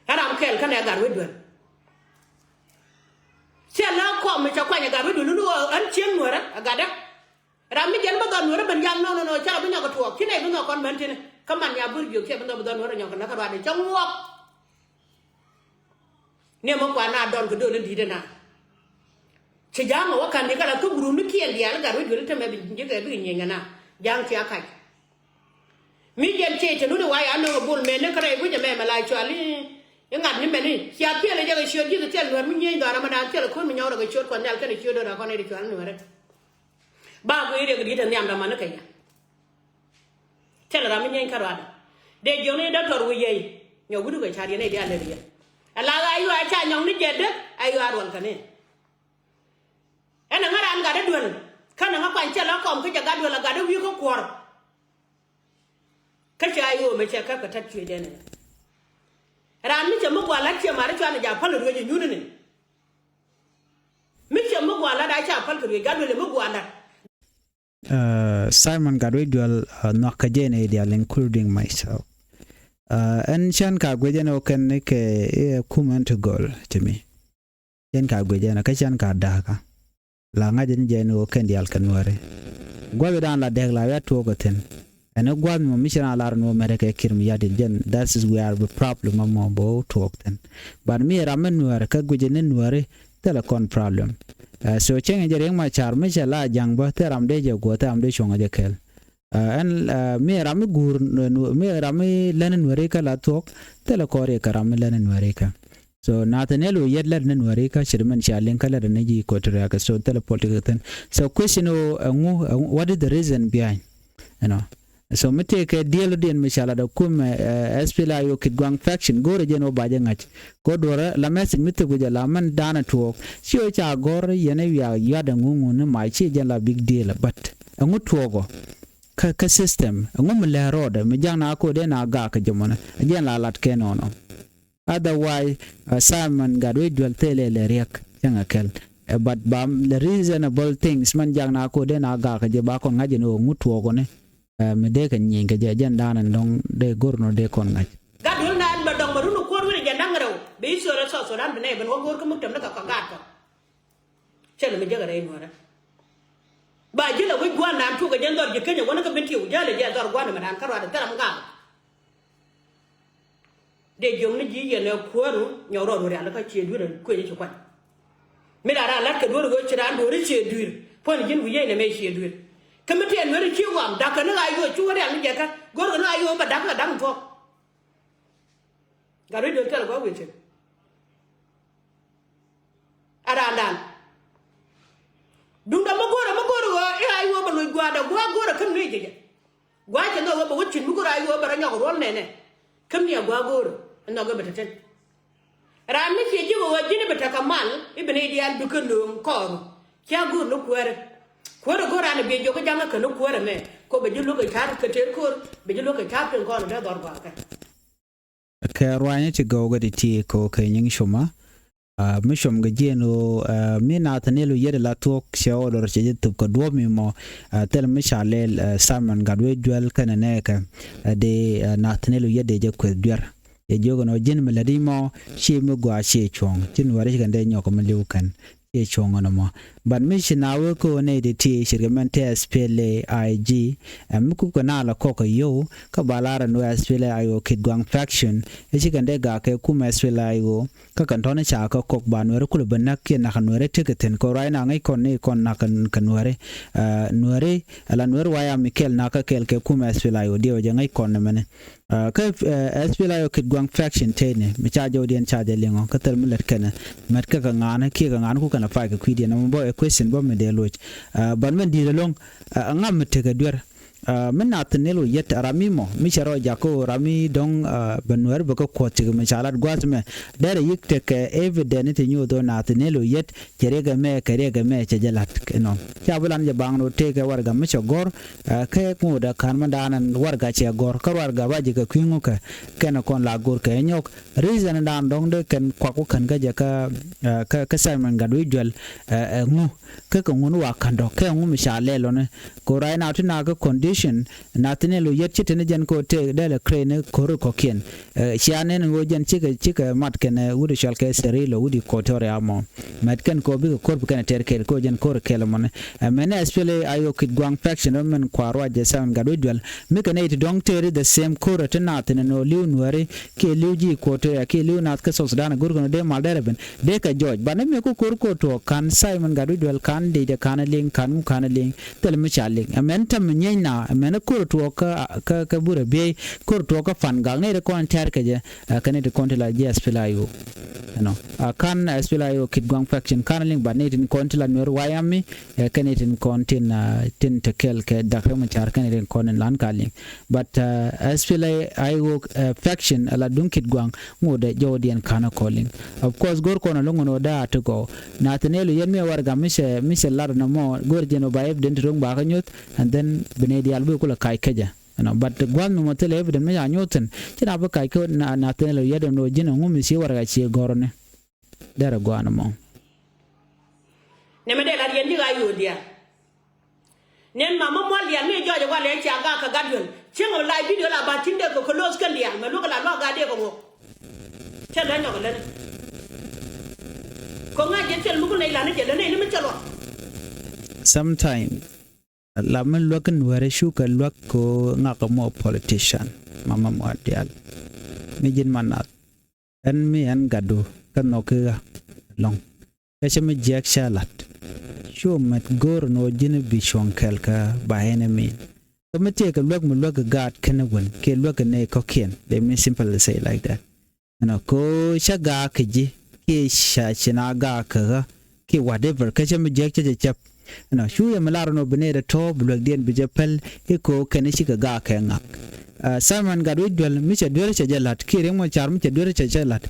Ɛ ram kɛl kɛnɛ Gatwec Duel. Cɛ lɛ kɔm mi cɛ kuany a Gatwec Duel ni ɣöö ɛn cieŋ nuɛrɛ a gatdä. Ram mi jɛn bä dhɔn nuɛrɛ ben yaŋ nɔ nɔ nɔ cɛ rɔ bi nyɔk a tuɔɔk ci nɛ bi nhɔk kɔn ben tini kä man nya bur jiök cɛ bi nhɔk bi dhɔn nuɛrɛ nyɔk kɛ näk kä ruaadɛ cɛ ŋuɔk. Ni ɛmɔ kuan na dɔn kɛ do̱l in di̱i̱t ɛna. Ci ja̱a̱ŋ ɛ wä ka̱n di kɛ la thuk gurum ni kiɛn diaal i̱ Gatwec Duel i̱ te mɛ bi ji̱ kɛ bikɛ nyieny ɛna. Ja̱a̱ŋ cia kac. Mi jɛn ciec te nuni wa ya nöŋ ɛ bol mɛn ni kärɛc guic ɛmɛ mɛ la cual i̱ i̱ ŋa̱t ni mɛn i̱ cia piɛl ɛ jɛ kɛ ciöt ji̱th ɛ thil nuɛr mi nyieny dhɔaar ɛmɛ da̱a̱n thil ɛ ko̱n mi nyɔk rɛ kɛ ciöt kuɔth nhial kɛn ɛ ciöt do̱r ɛ kɔn ɛ di cual nuɛrɛ. Ba guic riɛk di̱i̱t ɛ nhiam dämani kɛ yɛ. Thilɛ ram mi nyieny kä ruaadɛ. Dee jiɔkni dɔktɔr wi̱i̱ yɛy nyɔk wi̱du kɛ ca̱r yɛn ɛ diaal lät yɛn. Ɛ la ɣa̱c yuac ca nyɔkni jɛ dek ɛ yuac ruɔl kɛn i̱. Ɛn ɛ ŋä raan gatdä duel kä nɛ ŋä kuany cɛ la kɔm kä jɛ gatdä duel ɛ gatdä wi̱i̱ kä kuɔr. Kä cɛ a yo̱o̱mɛ cɛ käk kɛ tät cuëëcdɛn ɛ. Raan mi cɛ mi gua̱l la̱t ciɛ ma̱ri cuanɛ ja̱ päl ruëëc ɛ nyunä ni. Mi cɛ mi gua̱l la̱t a ca päl kɛ ruëëc gatdä duel ɛ mi gua̱l la̱t. Simon Gatwec Duel, nhɔakä jɛ nɛy diaal, including myself. Ɛn cän ka guic ɛn ɣöö kɛn kɛ i̱ ɛ kumɛn ti gɔl ti mi. Cän ka guic ɛn kä cän ka da̱a̱kä. La ŋa̱c ɛn jɛ ɛn ɣöö kɛn diaal kɛ nuääri. Gua̱th dan la dɛk la wiat tuɔɔk ɛ thi̱n. Ɛn i̱ gua̱th mɔ mi ci raan lar ɛn ɣöö mɛrɛ kɛ ki̱r mi ya̱t il jɛn, that is where the problem ɛmɔ bä tuɔɔk thi̱n. But mi ram mi nuääri kä guic ɛn i̱ nuääri, thilɛ kɔn problem. So cäŋ in jɛ Riek Machar mi cɛ la ja̱ŋ bä thil ram dee jɛ guɔ thil ram dee cuɔ̱ŋ jɛ kɛl. Ɛn mi ram mi guur mi ram mi lɛn nuääri kä la thuɔ̱k thilɛ kɔɔr yɛ kɛ ram mi lɛn nuääri kä. So Nathaniel Oyet lɛt ni nuääri kä cɛ di mɛn cia liŋ kä lɛt ni ji̱ Equatoria kɛ so thilɛ politics thin. So question o ɛŋu, what is the reason behind? You know. So mi tëëkɛ diël diɛn mi ca lat ɛ kumɛ SPLA-IO kit gua̱a̱ŋ faction go̱o̱rɛ jɛn wä ba jɛ ŋa̱c. Go̱o̱r duɔ̱rä la message mi thop kɛ jɛ la mɛn da̱a̱n ɛ tuɔɔk ci wä ca gɔ̱r yɛn ɛ wiak yuat ɛ ŋuŋ ŋun ni mac ci jɛn la big deal, but ɛŋu tuɔɔk ɔ? Kä kä system ɛŋu mi lɛ̱r rɔɔdɛ mi ja̱ŋ na ko̱dɛ na gaak kɛ jɛ mɔnɛ ɛ jɛn la lat kɛ nɔnɔ. Otherwise Simon Gatwec Duel thilɛ lɛ riɛk cäŋ ɛ kɛl. But ba the reasonable things mɛn ja̱ŋ na ko̱dɛ na gaak kɛ jɛ ba kɔn ŋa̱c jɛ ni ɣöö ŋut tuɔɔk ɔni. Mi dee kɛ nyieny kɛ jɛ jɛn da̱a̱n ɛn dɔ̱ŋ dee go̱r nɔ dee kɔn ŋa̱c. Gat duel na ɛn bɛ dɔŋ bɛ run kuɔr wi̱n ɛ jɛ naŋ rɛw bɛ i̱ thöl ɛ South Sudan bi nɛy ben wä go̱r kä muk tɛm ni kɛ kɔ gaat kɔ. Cɛ lɛ mi jek ɛ rɛy nuɔ̱ɔ̱rɛ. Ba ji̱ lɛ wi̱c gua̱n naan tuɔk ɛ jɛn dhɔr ji̱ Kenya wä ni kä bin tiw ja̱l ɛ jɛ dhɔr gua̱n ɛmɛ naan kä ruaadɛ thil ram gaak. Dee jiök ni ji̱ yɛn ɛ kuääru nyɔk rɔɔd wä rial kä cië dui̱r ɛ kuëny ci kuany. Mi la raan la̱t kɛ duɔ̱ɔ̱r ɣöö ci raan duɔ̱ɔ̱r i̱ cië dui̱r puɔ̱n ji̱n wi̱i̱ yɛn ɛmɛ cië dui̱r. Kä mi tɛɛn dueer i̱ ci ɣɔam da̱k kɛ ni ɣa̱c ɣöö cu wä rial mi jɛ kä go̱r kɛ ni ɣa̱c ɣöö bɛ da̱k kɛ da̱k mi thuɔ̱k. Gat ruec duel thil ɛ gua̱a̱k wi̱i̱ cin. A raandan duŋdä mi go̱o̱rä mi go̱o̱rä ɣöö i̱ ɣa̱c ɣöö bɛ loc gua̱a̱dä gua̱a̱k go̱o̱rä kä nuëë jɛ jɛ. Gua̱a̱c cɛ nhɔk ɣöö bɛ wä cin mi go̱o̱rä ɣa̱c ɣöö bɛ rɔ nyɔk ruɔl nɛnɛ. Kä mi a gua̱a̱k go̱o̱rä ɛ nhɔk ɣöö bɛ te ten. Raan mi ciɛ ji̱ ɣöö ji̱n i̱ bɛ tekɛ mal i̱ bɛ nɛy diaal bikɛ lööŋ kɔɔru. Cia go̱o̱r ni kuäärä. Kuäärä go̱o̱r raan ɛ biɛ jiɔk kä ja̱ŋä kän ni kuäärä mɛ kɛ bɛ ji̱ luäk kɛ ca̱r kɛ tëër ko̱o̱r bɛ ji̱ luäk kɛ ca̱r piŋ kɔn ɛ dee dhɔr gua̱a̱kɛ. Kɛ ruanyä ti gɔw kä ti ti kɛ kɛ nyiŋ cuma. Mi com kɛ jiɛn ɣöö mi Nathaniel Oyet la thuɔ̱k cɛ ɣöö dɔr cɛ jɛ thop kɛ duɔ̱ɔ̱p mi mɔ. Thil mi ca lɛl Simon Gatwec Duel kɛnɛ nɛɛkɛ dee Nathaniel Oyet dee jɛ kueth duer. Cɛ jiök ɛn ɣöö ji̱n mi lätdi mɔ ci mi gɔaa ciɛ cuɔ̱ŋ ci nuääri ci kɛn dee nyɔk mi li̱w kɛn ciɛ cuɔ̱ŋ ɛn ɛmɔ. But mi ci na wee kä wä nɛy ti ti cirkɛ mɛn ti S P L A I G, ɛ mi kukɛ na la kɔk kɛ yio̱w kä ba lar ɛn wee S P L A I O Kitgwang faction ɛ ci kɛn dee gak kɛ kum S P L A I O kä kɛn tɔ̱ni ca kä kɔk ba nuɛri kulɛ bä näk kiɛ nak nuɛri tekɛ thi̱n kɛ ruac na ŋäc kɔn ni kɔn nak kɛ nuɛri. Nuɛri ala nuɛri waya mi kɛl nak kä kɛl kɛ kum S P L A I O diɛw jɛ ŋäc kɔn ni mɛni. Kä S P L A I O Kitgwang faction tëëni mi ca jɔwdiɛn ca jɛ liŋɔ kä thil mi lät kɛnɛ mɛt kä kɛ ŋa̱a̱n kiɛ kɛ ŋa̱a̱n ku kɛnɛ pay kɛ kui̱diɛn ɛmɔ bä ɛ question bä mi dee loc. But mɛn di̱i̱t ɛlɔ̱ŋ ŋa mi tekɛ duer. Mi nath nil wä yet ram mi mɔ mi cɛ rɔ jak kä ram mi dɔ̱ŋ bɛ nuɛr bɛ kä kuɔth cik mi ca lat gua̱th mɛ. Derɛ yik tekɛ evidence ti nyoth ɣöö nath nil wä yet cɛ riɛk ɛmɛ kɛ riɛk ɛmɛ cɛ jɛ la̱t inɔ. Ca bi lan jɛ baŋ ni wä tëëkɛ warɛga mi cɛ gɔ̱r. Kɛ ŋot ɛ ka̱n mi da̱a̱n ɛn warɛga cɛ gɔ̱r kä warɛga ba ji̱ kɛ kui̱ ŋukɛ kɛn ɛ kɔn la go̱r kɛ nyɔk. Reason da̱a̱n dɔ̱ŋ dee kɛn kuak wä kɛn kä jɛ kä kä Simon Gatwec Dual ɛ ŋu kä kɛ ŋun wa ka̱n dɔ̱k kɛ ŋu mi ca lɛl ɔni. Ko right now ti na kä condition na thin ɛ lo yet ci tini jɛn ko tëëk dee lɛ krey ni ko̱r kɔ̱kiɛn. Cia nɛn ɣöö jɛn cikɛ cikɛ mat kɛn wut cɔal kɛ Serilo wut Equatoria mɔ. Mɛt kɛn kɔ bikɛ ko̱r bi kɛn tɛr kɛl kɔ jɛn ko̱r kɛl mɔni. Ɛ mɛn ɛ S P L A I O Kitgwang faction rɔ mɛn kua ruac jɛ Simon Gatwec Dual mi kɛn ɛ iti dɔ̱ŋ tëëri the same ko̱r ti nath ni nɔ li̱w nuɛri kiɛ li̱w ji̱ Equatoria kiɛ li̱w nath kä South Sudan go̱r kɛn dee mal dee rɛ ben dee kɛ jɔɔc. Banɛ mi kɔ ko̱r ko̱r tuɔɔk ka̱n Simon Gatwec Dual ka̱n dee jɛ ka̱n liŋ ka̱n ŋu ka̱n liŋ. Thil mi ca liŋ ɛ mɛn tɛm mi nyieeny na ɛ mɛn ko̱r tuɔɔk kä kä burɛ biey ko̱r tuɔɔk kä fan gak ni ri kɔn tɛr kɛ jɛ. Ɛ kɛn iti kɔn ti la ji̱ S P L A I O. Ɛnɔ a ka̱n S P L A I O Kitgwang faction ka̱n liŋ bat ni itin kɔn ti la nuɛr wayami. Ɛ kɛn itin kɔn tin tin te kɛl kɛ dak rɛ mi car kɛn itin kɔn in lan ka liŋ. But S P L A I O faction ala duŋ Kitgwang ŋot ɛ jɔwdiɛn ka̱n kɔ liŋ. Of course go̱r kɔn a loŋ ŋun wä daa ti gɔw. Na thin elu yɛn mi ɛ warɛga mi cɛ mi cɛ lar na mɔ go̱r jɛn wä ba evident ro̱ŋ ba kä nyoth. And then bi nɛy diaal bi kulɛ kac kecɛ. Ɛnɔ but gua̱th mi mɔ thilɛ evident mi ca nyuɔ̱th thi̱n ci na bi kac kä na na thilɛ yɛt ɛn ɣöö ji̱n ɛŋu mi ci warɛga ci gɔ̱rni. Derɛ gua̱a̱n ɛmɔ. Nɛmɛ dee lat yɛn ji̱ ɣa̱c ɣöö diaal. Nɛn mama mual diaal mi jɔɔc ɛ wal yɛ cia gak kɛ gat duel cieŋ ɛ lac bidio la ba ti̱n dee kɛ kɛ lo̱o̱th kɛn diaal mɛ luäk ɛ la luak gat dee kɛ ŋuɔk. Cɛ lɛ nyɔk ɛ läni. Kɛ ŋa̱c jɛ thil muk nɛy la̱ni jɛ läni ni mi cɛ luak. Sometime la mi luäk in wääri cukɛ luäk ko ŋak mɔ politician mama mɔ dial. Mi ji̱n ma nath ɛn mi ɛn gatdu kä nhɔki ɣä lɔŋ. Kä cä mi jiɛk cä lat cu mɛt go̱o̱r ni wä ji̱n bi cuɔ̱ŋ kɛl kä ba ɛn ɛmin. Kä mi tiɛɛkɛ luäk mi luäk gaat kɛn wän kiɛ luäk kɛ nɛy kɔ̱kiɛn. Let me simply say like that. Ɛnɔ ko cä gaak kä ji̱ kiɛ ca ci na gaak kä ɣä kiɛ whatever kä cä mi jiɛk cä cɛ cäp. Ɛnɔ cu yɛ mi lar ɛnɔ bi nɛy rɛ tɔ̱ bi luäkdiɛn bi jɛ päl i̱ ko kɛn i̱ cikɛ gaak kɛ ŋak. Simon Gatwec Dual mi cɛ duer cɛ jɛ la̱t kiɛ Riek Machar mi cɛ duer cɛ cɛ la̱t.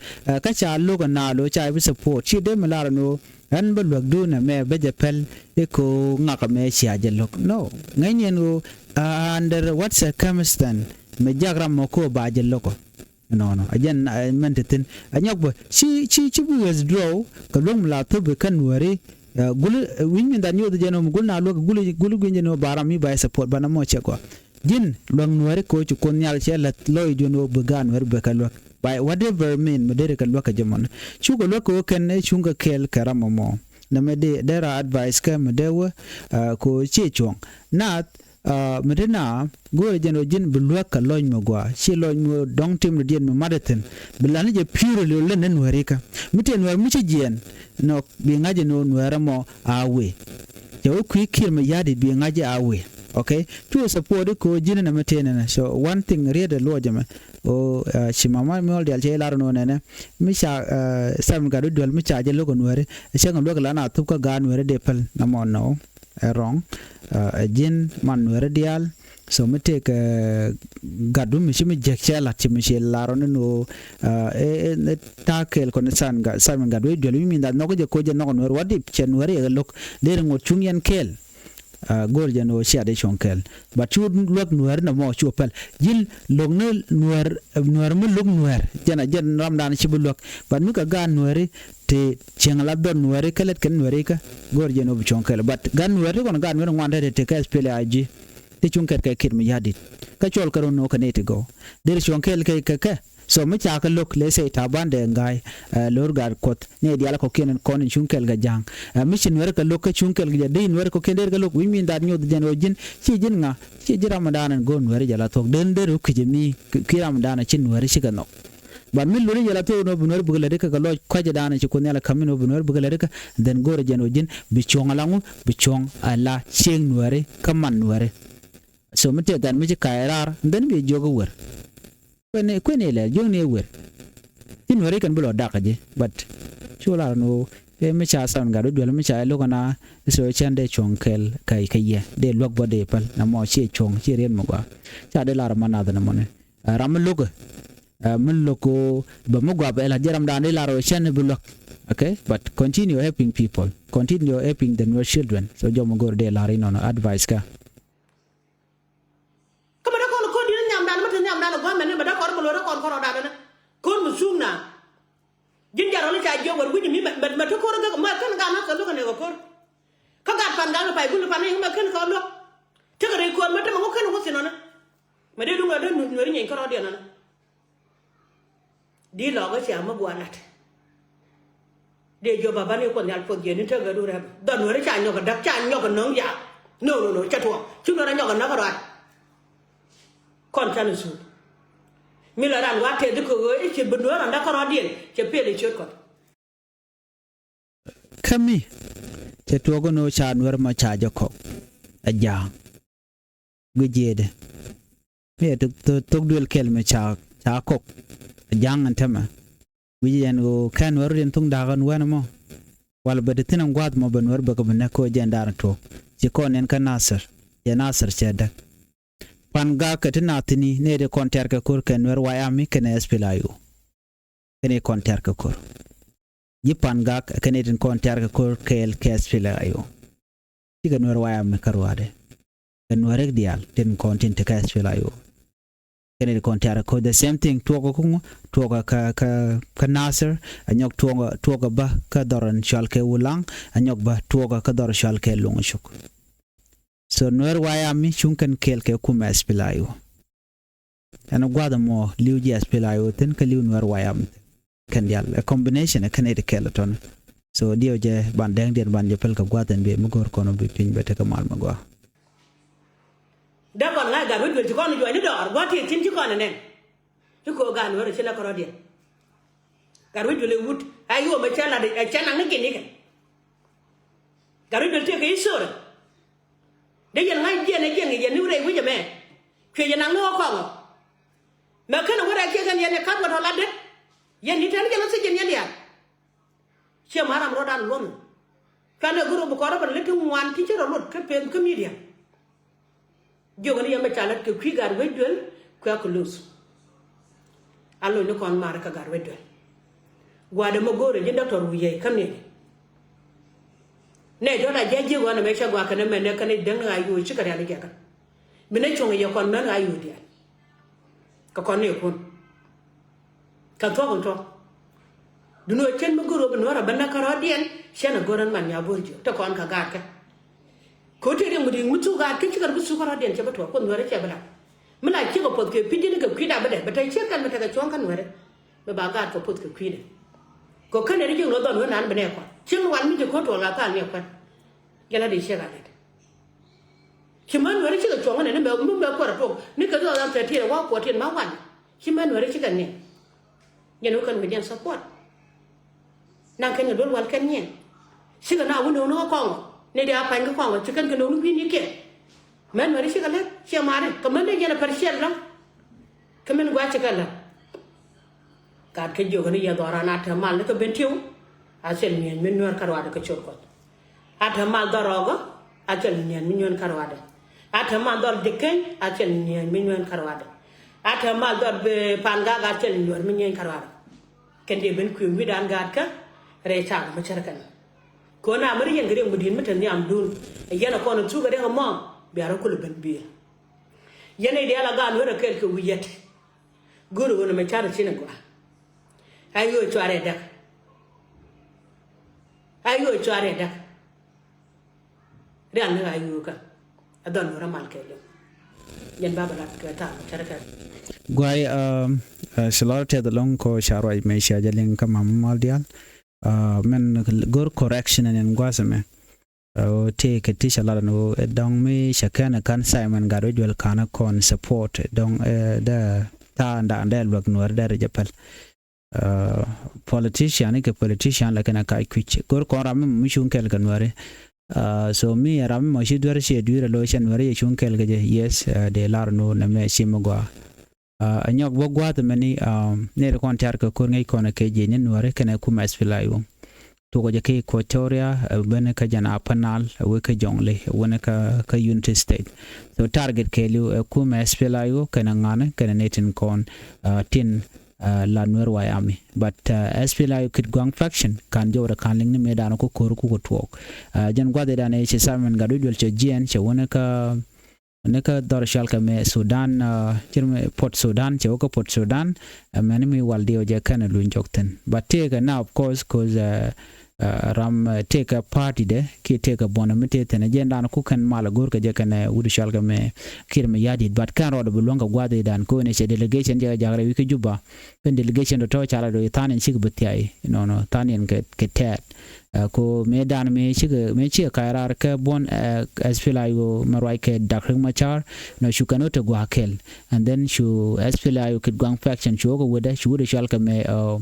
Kä ca lo̱k ɛn na lo̱ ca i̱ bi support ci dee mi lar ɛnɔ ɛn bä luäkdun ɛmɛ bä jɛ päl i̱ ko ŋak ɛmɛ cia jɛ lo̱k. No ŋäcni ɛn ɣöö under what circumstance mi jak ram mɔ ko ba jɛ lo̱k ɔ. Nɔnɔ a jɛn mɛn te thi̱n a nyɔk bä ci ci ci bi withdraw kɛ luäŋ mi la thop bi kɛn wääri. Gul wi̱ny min dhan yoth jɛn ɔ mi gul na luäk gul gul gui̱ny jɛn ɔ ba ram mi ba support ba na mɔ cɛ gɔaa. Ji̱n luäŋ nuääri ko̱ ci kuoth nhial cɛ la̱th lɔc duën ɣöö bi gaat nuääri bɛ kɛ luäk. By whatever mean mi deri kɛ luäk kɛ jɛ mɔni. Cukɛ luäk kɛ ɣöö kɛn ëë cuŋ kɛ kɛɛl kɛ ram ɛmɔ. Nɛmɛ dee dee ra advice kɛ mi dee wä ko̱ ciɛ cuɔ̱ŋ. Naath mi te na go̱o̱rɛ jɛn ɣöö ji̱n bi luäk kɛ lɔc mi gɔaa ci lɔc mi dɔ̱ŋ tim rɔ diɛn mi mat ɛ thi̱n. Bi lan ni jɛ pi̱i̱r ɛ liol lät ni nuääri kä mi tëë nuäär mi ci jiɛɛn. Nɔ bi ŋa̱c ɛn ɣöö nuäär ɛmɔ a wëë. Cɛ wä kui̱ ki̱i̱r mi ya̱a̱dit bi ŋa̱c a wëë. Okay. Cu support i̱ ko̱ ji̱n ɛn ɛmɛ tëë nɛnɛ. So one thing riet ɛ luɔc ɛmɛ. Ɣöö ci mama mi ɣɔl dial cɛ i̱ lar ɛn ɣöö nɛnɛ mi ca Simon Gatwec Dual mi ca jɛ lo̱k ɛ nuääri. Cäŋ ɛ luäk ɛ lan a thup kä gaat nuääri dee päl nɔmɔ nɔ. Ɛ wrong. Ɛ ji̱n man nuääri diaal. So mi tëëkɛ gatdu mi ci mi jiäk cɛ la̱t ci mi ci lar ɔni ni ɣöö ɛ ta̱a̱ kɛɛl kɔn Simon Gatwec Dual mi min dhath nhɔk jɛ koc jɛ nhɔk nuɛɛr wä dip cɛ nuɛɛr yɛ kɛ lo̱k. Deri ŋot cuŋ yɛn kɛɛl. Go̱o̱r jɛ ni ɣöö cia dee cuɔ̱ŋ kɛɛl. But cu luäk nuɛɛr ni mɔ cu päl ji̱n lo̱k ni nuɛɛr nuɛɛr mi lo̱k nuɛɛr jɛn a jɛn ramdan ci bi luäk. But mi kɛ gaat nuɛɛri ti cieŋ la dhɔr nuɛɛri kä lät kɛn nuɛɛri kä go̱o̱r jɛ ni ɣöö bi cuɔ̱ŋ kɛɛl. But gaat nuɛɛr ti kɔn gaat nuɛɛri ŋuan te te kä S P L A I G. Ti cuŋ kɛt kɛ Kiir Mayardit kä cuɔl kɛ run nɔ kɛ nɛy ti gɔw. Deri cuɔ̱ŋ kɛɛl kɛ kɛ kɛ. So mi ca kɛ lo̱k lɛ sɛy Taban Deng Gai, ɛ, lo̱r gaat Kuɔth ni diaal kɔkiɛn in kɔn in cuŋ kɛl kɛ ja̱a̱ŋ. Ɛ, mi ci Nuɛr kɛ lo̱k kä cuŋ kɛl kɛ ja̱a̱ŋ, dee Nuɛr kɔkiɛn dee kɛ lo̱k, wi̱c mi in that nyuɔth jɛn ɣöö ji̱n ci ji̱n ŋa, ci ji̱ ramdan in go̱o̱r Nuɛr jɛ la thuɔ̱k, den dee ruk ki̱cɛ mi ki, ki ramdan ci Nuɛr ci kɛ nhɔk. But mi lo̱ri jɛ la thuɔ̱k ni wä bi Nuɛr bikɛ lät kɛ kɛ lɔc kua̱cɛ dan ci Kuoth Nhial ɛ ka̱m in wä bi Nuɛr bikɛ lät kɛ, then go̱o̱rɛ jɛn ɣöö ji̱n bi cuɔ̱ŋ ala ŋu, bi cuɔ̱ŋ ala cieŋ Nuɛri kä man Nuɛri. So mi tëë that mi ci ka̱a̱c raar, then bi jiök i̱ wer. Kuɛn, kuɛn ilɛl jiök ni i̱ wer. Ci Nuɛri kɛn bi lɔ dak ji̱, but cu lar ni ɣöö, ɛ mi ca Southern Gat wä duel mi ca i̱ lo̱k ɛna, so cɛn dee cuɔ̱ŋ kɛɛl kɛ, kɛ yɛ, dee luäk bä dee päl, na mɔ ciɛ cuɔ̱ŋ, ciɛ riet mi gɔaa. Ca dee lar ma nath ni mɔni. Ɛ, ram mi lo̱k, ɛ, mi lo̱k ɣöö bɛ mi gɔaa bɛ la ji̱ ramdan dee lar ɣöö cɛn bi luäk. Okay? But continue helping people. Continue helping the Nuer children. So jɔm mi go̱o̱r dee lar inɔnɔ advice kä. Kä bɛ dee kɔn ko̱r di̱t nhiamdan, mi te nhiamdan ɛ gua̱a̱th mɛn ni bɛ dee kɔn mi lo̱r dee kɔn kɔn rɔɔdan ni. Ko̱r mi thuŋ na. Ji̱n jar rɔl i̱ ca jiök wär wi̱c mi mɛ, mɛ, mɛ te ko̱r i̱ gäk mɛ kän gaat nath kɛ luäk kɛ nɛ kɛ ko̱r. Kä gaat pan gaat mi pay gul i̱ pan i̱ mɛ kän kɛ luäk. Tekɛ rɛy ko̱r mɛ te mɛ ŋu kän i̱ wä thi̱n ɔni. Mɛ dee duŋ ɛ dee Nuɛri nyɛny kärɔɔdiɛn ɔni. Di lɔk kä cia mi gua̱a̱ lat. Dee jiök ba ban i̱ Kuoth Nhial puɔth jiɛn ni tekɛ du rɛp. Dhɔn Nuɛri ca nyɔk ɛ däk, ca nyɔk ɛ nöŋ ya. No, no, no, cɛ tuɔɔk. Cu Nuɛr a nyɔk ɛ näk kärɔaad. Kɔn canɛ thuuk. Mi la ran wa tɛth i̱ kɛ ɣöö i̱ ci bi Nuɛr ɔn däk kärɔɔdiɛn, cɛ piɛl i̱ ciöt Kuɔth. Kä mi cɛ tuɔɔk ɛn ɣöö ca Nuɛr mɔ ca jɛ kɔk ɛ ja̱a̱ŋ. Guic jiëëdɛ mi cɛ thok, thok, thok duël kɛl mi ca, ca kɔk ɛ ja̱a̱ŋ ɛn tämɛ. Guic jɛ ɛn ɣöö kɛn Nuɛr rɔ̱diɛn thuŋ da̱a̱k ɛn wɛn ɛmɔ. Wal bɛ ti thi̱n ɛn gua̱a̱th mɔ bɛ Nuɛr bɛ kɛ bi näk kɛ ɣöö jɛn da̱a̱n tuɔɔk. Ci kɔn nɛn kä Nasir, cɛ Nasir cɛ däk. Pan gak kɛ ti nath thi̱ni nɛy ti kɔn tɛ̈r kɛ ko̱r kɛ Nuɛr White Army kɛnɛ S P L A I O. Kɛn i̱ kɔn tɛ̈r kɛ ko̱r. Ji̱ pan gak kɛn i̱ tin kɔn tɛ̈r kɛ ko̱r kɛɛl kɛ S P L A I O. Cikɛ Nuɛr White Army kä ruaadɛ. Kɛ Nuɛr rɛk diaal tin kɔn tin te kä S P L A I O. Kɛn i̱ tin kɔn tɛ̈r kɛ ko̱r the same thing, tuɔɔk kä kuŋ, tuɔɔk kä, kä, kä Nasir, a nyɔk tuɔɔk, tuɔɔk bä kä dhɔr in cɔal kɛ Wulaŋ, a nyɔk bä tuɔɔk kä dhɔr cɔal kɛ Luŋ Cuk. So Nuɛr White Army cuŋ kɛn kɛɛl kɛ kumɛ S P L A I O. Ɛn gua̱th ɛmɔ li̱w ji̱ S P L A I O thi̱n kä li̱w Nuɛr White Army thi̱n. Kɛn diaal ɛ combination ɛ kɛn ɛ ti kɛɛl ɛ tɔni. So diɛw jɛ ban dɛŋdiɛn ban jɛ pɛl kɛ gua̱th ɛn bi mi go̱o̱r kɔn bi piny bɛ tekɛ mal mi gɔaa. Dee kɔn ŋa̱c gat wec duel ci kɔn juɔcni dɔɔr gua̱th ti thi̱n ci kɔn ɛ nɛn. Ci ko̱o̱k gat Nuɛr ɛ ci lɛ kärɔɔdiɛn. Gat wec duel ɛ wut a yuɔm ɛ cɛ lat ɛ cɛ naŋ ni gi̱n ikɛ. Gat wec duel tëëkɛ i̱ thorɛ. Dee yɛn ŋa̱c jiɛn ɛ jiɛn ŋi̱c yɛn ni wut rɛy wi̱c ɛmɛ. Cuɛ yɛn naŋ ni ɣä kɔŋɔ. Mɛ känɛ wä rɛk kiɛ kɛn yɛn yɛ ka̱p kɛ tɔ̱ lat det. Yɛn ni tɛn jɛn ɣä thiec yɛn yɛn diaal. Ciɛ ma̱a̱ ram rɔ̱dan luɔ̱n. Cuanɛ go̱r ɣä bi kɔn rɔ ben lät ti ŋuan ti ci rɔ luɔt kä pem kä midia. Jiök ni yɛn bä ca lät kɛ kui̱ gat wec duel kuɛ kɛ luth. A loc ni kɔn mar kä gat wec duel. Gua̱a̱dɛ mɛ go̱o̱rɛ ji̱ dɔktɔr wi̱i̱ yɛy kä miɛc. Nɛ jɔt a jiac ji̱ ɣɔn ɛmɛ cɛ gua̱a̱ kɛn ɛmɛ nɛ kɛn ɛ däŋ ni ɣa̱c yo̱o̱c cikɛ rial i̱ jiakä. Bi nɛ cuɔ̱ŋ i̱ yɛ kɔn män ɣa̱c yo̱o̱c diaal. Kɛ kɔn ni kun. Kɛ thuɔ̱k in thuɔ̱k. Duŋni ɣöö cien mi go̱r ɣöö bi Nuäär a ben näk kärɔɔdiɛn, cien a go̱r ɛn man nya bo̱r jiök te kɔn kɛ gaatkɛ. Kɛ ɣöö tëë riɛm mi di̱i̱ŋ mi thuk gaatkɛ cikɛ rɔ bi thuk kärɔɔdiɛn cɛ bi tuɔɔk Kuoth Nuäärä cɛ bi lat. Mi la ciek ɛ puɔth kɛ pi̱c ji̱n kɛ kui̱da bi dɛ bi te ciek kɛn bi tekɛ cuɔ̱ɔ̱ŋ kä Nuäärä. Mi ba gaat kɛ puɔth kɛ kui̱dɛ. Kɛ ɣöö kɛn ɛ ri jiök ni ɣöö dhɔl wee naan bi nɛɛk kɔn. Cieŋ wal mi ji̱ ko̱r tuɔɔk la thaal ni ɛ kuɛn. Jɛn a di ciek a lɛt. Ci män Nuäärä cikɛ cuɔ̱ŋ ni mɛ mi mɛ kuɔrɛ tuɔk ni kɛ dhɔl an thirteen wa fourteen ma wan. Ci män Nuäärä cikɛ ni. Jɛn wä kɛn wi̱diɛn support. Naŋ kɛn kɛ duel wal kɛn nyiɛn. Cikɛ na wä no̱o̱ŋ ni kä Kɔŋɔ ni dee a pa̱ny kä Kɔŋɔ ci kɛn kɛ no̱o̱ŋ ni wi̱i̱ ni kiɛn. Män Nuäärä cikɛ lät ciɛ mari kɛ män dee jɛn a pɛr ciɛl lɔ̱ŋ. Kä min gua̱c cikɛ lät. Gat kä jiök ni yɛ dhɔran a te mal ni kɛ ben tiw. A thil mi̱eeny mi Nuäär kä ruaadɛ kɛ ciöt Kuɔth. A te mal dhɔr rɔɔkä a thil mi̱eeny mi Nuäär kä ruaadɛ. A te mal dhɔr ji̱ keny a thil mi̱eeny mi Nuäär kä ruaadɛ. A te mal dhɔr bi pan gak a thil Nuäär mi Nuäär kä ruaadɛ. Kɛn dee ben kui̱ wi̱dan gat kä rɛy cak mi cär kɛn. Kɛ ɣöö na mi ri yɛn kɛ riɛk mi di̱i̱t mi te nhiamdun. Ɛ yɛn ɛ kɔn ɛ thuk ɛ riɛk ɛmɔ bia rɔ kulɛ ben bi̱i̱l. Yɛn ɛ diaal a gaat Nuäär ɛ kɛɛl kɛ wi̱i̱ yɛt. Go̱o̱r ɣöö nɛmɛ ca̱r ɛ thi̱n ɛ gɔaa. A ɣöö cuarɛ däk. A ɣöö cuarɛ däk. Rial ni a ɣöö kä. A dhɔl Nuäärä mal kɛɛliw. Jɛn ba bɛ lat kɛ thaak tɛrkɛ. Guay, um, uh, ci lɔr tɛth lɔŋ kɔ ca ruac mɛ cia jɛ liŋ kä mam mal dial. Uh, mɛn go̱r correction ɛn gua̱th mɛ. Uh, tëë kɛ ti ca lat ɛn ɣöö ɛ dɔŋ mi ca kɛn ɛ kan Simon Gatwec Dual kan kɔn support dɔŋ, uh, dɛ ta̱a̱ nda̱a̱n dɛ luäk nuäär dɛ rɛ jɛ päl. Uh, politician kɛ politician lakin a kac kuic go̱r kɔn ram mi mɔ mi cuŋ kɛl kɛ nuäri. Uh, so mi ram mi mɔ ci duer ci duer lo cɛ nuäri yɛ cuŋ kɛl kɛ jɛ, yes, uh, de lar nu nɛ mɛ ci mi gua. Uh, a nyɔk bä guath mɛ ni, um, ni ri kɔn tiar kɛ kor ŋɛc kɔn kɛ jɛ ni nuäri kɛnɛ kum S P L A I O. Tuɔk jɛ kɛ Equatoria, uh, ben kɛ jɛn Upper Nile, uh, wek kɛ Jonglei, uh, wen kɛ, kɛ Unity State. So target kɛ liu, uh, kum S P L A I O kɛnɛ ŋanɛ kɛnɛ ni tin kɔn, uh, tin uh, la Nuer White Army. But, uh, S P L A I O Kitgwang faction kan jɔwdɛ kan liŋ ni mëë dan ku kor ku ku tuɔɔk. Uh, jɛn guath idan ɛ ci Simon Gatwec Dual cɛ jiɛn cɛ wä ni kä, ni kä dhɔr cɔal kɛ mɛ Sudan, uh, cir mɛ Port Sudan, cɛ wä kä Port Sudan, uh, mɛni mi wal diɛw jɛ kɛn luny jɔk thin. But tëëkɛ na, of course, 'cause, uh, uh, ram, uh, tëëkɛ party dɛ kiɛ tëëkɛ buɔnɛ mi tëë thin ɛ jɛn dan ku kɛn mal go̱r kɛ jɛ kɛn, uh, wut cɔal kɛ mɛ Kiir Mayardit. But kɛn rɔɔdɛ bi luäŋ kɛ guath idan kɛ wen cɛ delegation jɛ jakrɛ wi̱i̱ kä Juba. Kɛn delegation tɔ̱tɔ̱ ca la dɔ̱ tha̱a̱n in cikɛ bi thia̱a̱ inɔnɔ tha̱a̱n in kɛ, kɛ tɛɛt. Uh, ko mëë dan mëë cikɛ, mëë cikɛ ka̱a̱c raar kɛ buɔ̱n, uh, S P L A I O mɛ ruac kɛ Dak Riek Machar. Nɔ cu kɛn wä te gua̱a̱ kɛl. And then cu S P L A I O Kitgwang faction cu wä kɛ wutdɛ, cu wutdɛ cɔal kɛ mɛ, uh,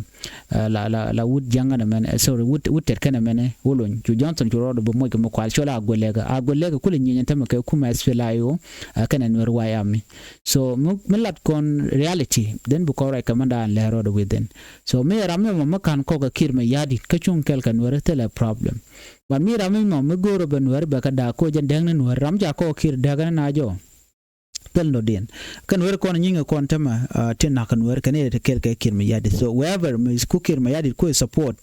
uh, la, la, la wut ja̱ŋ kɛn mɛn, uh, sorry, wut, wut tɛt kɛn mɛn, uh, Wulony. Cu Johnson cu rɔɔdɛ bi moc kɛ mɛ kual cɔl a guɛ lɛkɛ. A guɛ lɛkɛ kulɛ nyieny ɛn tämɛ kɛ kumɛ S P L A I O, uh, kɛnɛ Nuer White Army. So mi, mi lat kɔn reality, then bi kɔn ruac kɛ mɛn daan lɛr rɔɔdɛ within. So mi ram mi mɔ mi kan kɔk kɛ Kiir Mayardit kä cuŋ kɛl kɛ Nuɛri thilɛ problem. But mi ram mi mɔ mi go̱o̱r bɛ Nuɛri bɛ kɛ da̱a̱k koc jɛn dɛŋni Nuɛri ram ca kɔk Kiir dɛŋni na jɔ. Thil nɔ din. Kä Nuɛri kɔn nyiŋ kɔn tämɛ, uh, tin nak kɛ Nuɛri kɛ ni te kɛl kɛ Kiir Mayardit. So wherever mi ku Kiir Mayardit ku support,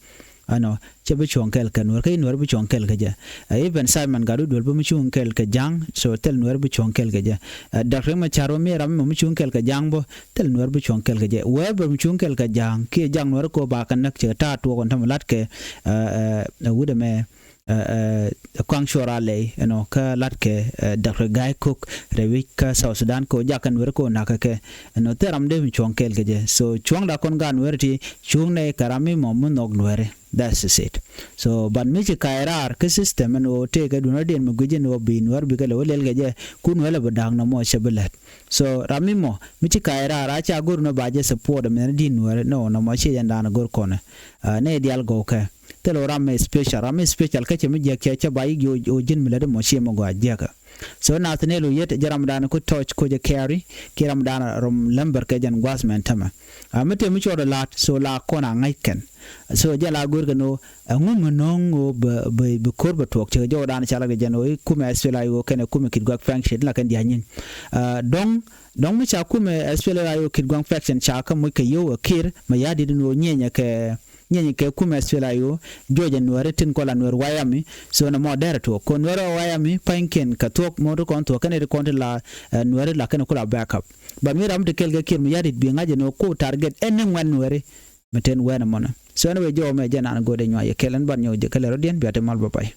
ɛnɔ, cɛ bi cuɔ̱ŋ kɛl kɛ Nuɛr, kä i̱ Nuɛr bi cuɔ̱ŋ kɛl kɛ jɛ. Uh, even Simon Gatwec Dual bä mi cuŋ kɛl kɛ Ja̱a̱ŋ, so thil Nuɛr bi cuɔ̱ŋ kɛl kɛ jɛ. Uh, Dak Riek Machar mi ram mi cuŋ kɛl kɛ Ja̱a̱ŋ bä, thil Nuɛr bi cuɔ̱ŋ kɛl kɛ jɛ. Whoever mi cuŋ kɛl kɛ Ja̱a̱ŋ kiɛ Ja̱a̱ŋ Nuɛr ko ba kɛ näk cɛ ta̱a̱ tuɔɔk ɛn tämɛ lat kɛ, uh, uh, wut ɛmɛ, uh, uh, Kuaŋ Cuɔr Alɛy, you know, kä lat kɛ, uh, Doctor Gai Kok rɛy wi̱c kä South Sudan ko jak kɛ Nuɛr ko nak kɛ kɛ, you know, thil ram dee mi cuɔ̱ŋ kɛl kɛ jɛ. So cuɔ̱ŋda kɔn gaat Nuɛr ti cuŋ nɛ kɛ ram mi mɔ mi nhɔk Nuɛri. That's is it. So but mi ci ka̱a̱c raar kä system ɛn ɣöö tëëkɛ duundädiɛn mi gui̱c ɛn ɣöö bi Nuɛr bikɛ lɛ wä lɛl kɛ jɛ, ku Nuɛr lɛ bi da̱a̱k nɔmɔ cɛ bi lät. So ram mi mɔ mi ci ka̱a̱c raar a ca go̱r nɔ ba jɛ support ɛmɛn di̱t Nuɛr, nɔ, nɔmɔ ciɛ jɛn da̱a̱n go̱r kɔnɛ. Uh, nɛ diaal gɔw kɛ thil ɣöö ram mi special, ram mi special kä cɛ mi jiäk cɛ, cɛ ba yic ɣöö ji̱n mi lät ɛmɔ ciɛ mi gɔaa jiäkä. So nath ni lu yet jɛ ramdan ku tɔc ku jɛ kɛɛri ki ramdan rom lämbär kɛ jɛn gua̱th mɛn tämɛ. A mi te mi cuɔt lat, so la kɔn a ŋäc kɛn. So jɛ la go̱r kɛ no, ɛŋu mi no̱o̱ŋ ɣöö bɛ, bɛ, bɛ ko̱r bɛ tuɔɔk cɛ jɔwdan ca la kɛ jɛn ɣöö i̱ kumɛ S P L A I O kɛnɛ kumɛ Kitgwang faction la kɛn dia̱ nyin. A, dɔ̱ŋ, dɔ̱ŋ mi ca kumɛ S P L A I O Kitgwang faction ca kä muc kɛ yio̱w ɛ Kiir Mayardit in ɣöö nyieenyɛ kɛ nyieny kɛ kumɛ S P L A I O, juɔcɛ Nuɛri tin kɔla Nuɛr White Army, so nɛ mɔ derɛ tuɔk. Kɔ Nuɛr White Army pa̱nykiɛn kɛ thuɔ̱k mɔ ti kɔn thuɔ̱k kɛn iti kɔn ti la, eh, Nuɛri la kɛn kula backup. But mi ram ti kɛl kɛ Kiir Mayardit bi ŋa̱c ɛn ɣöö ku target ɛn ni ŋuɛn Nuɛri. Mi ten wɛn ɛmɔnɛ. So ɛn wee jɔw mɛ jɛ nan go̱o̱dɛ nyuac yɛ kɛl ɛn ban nyɔw jɛ kɛl ɛ rɔ diɛn bia ti mal bä pay.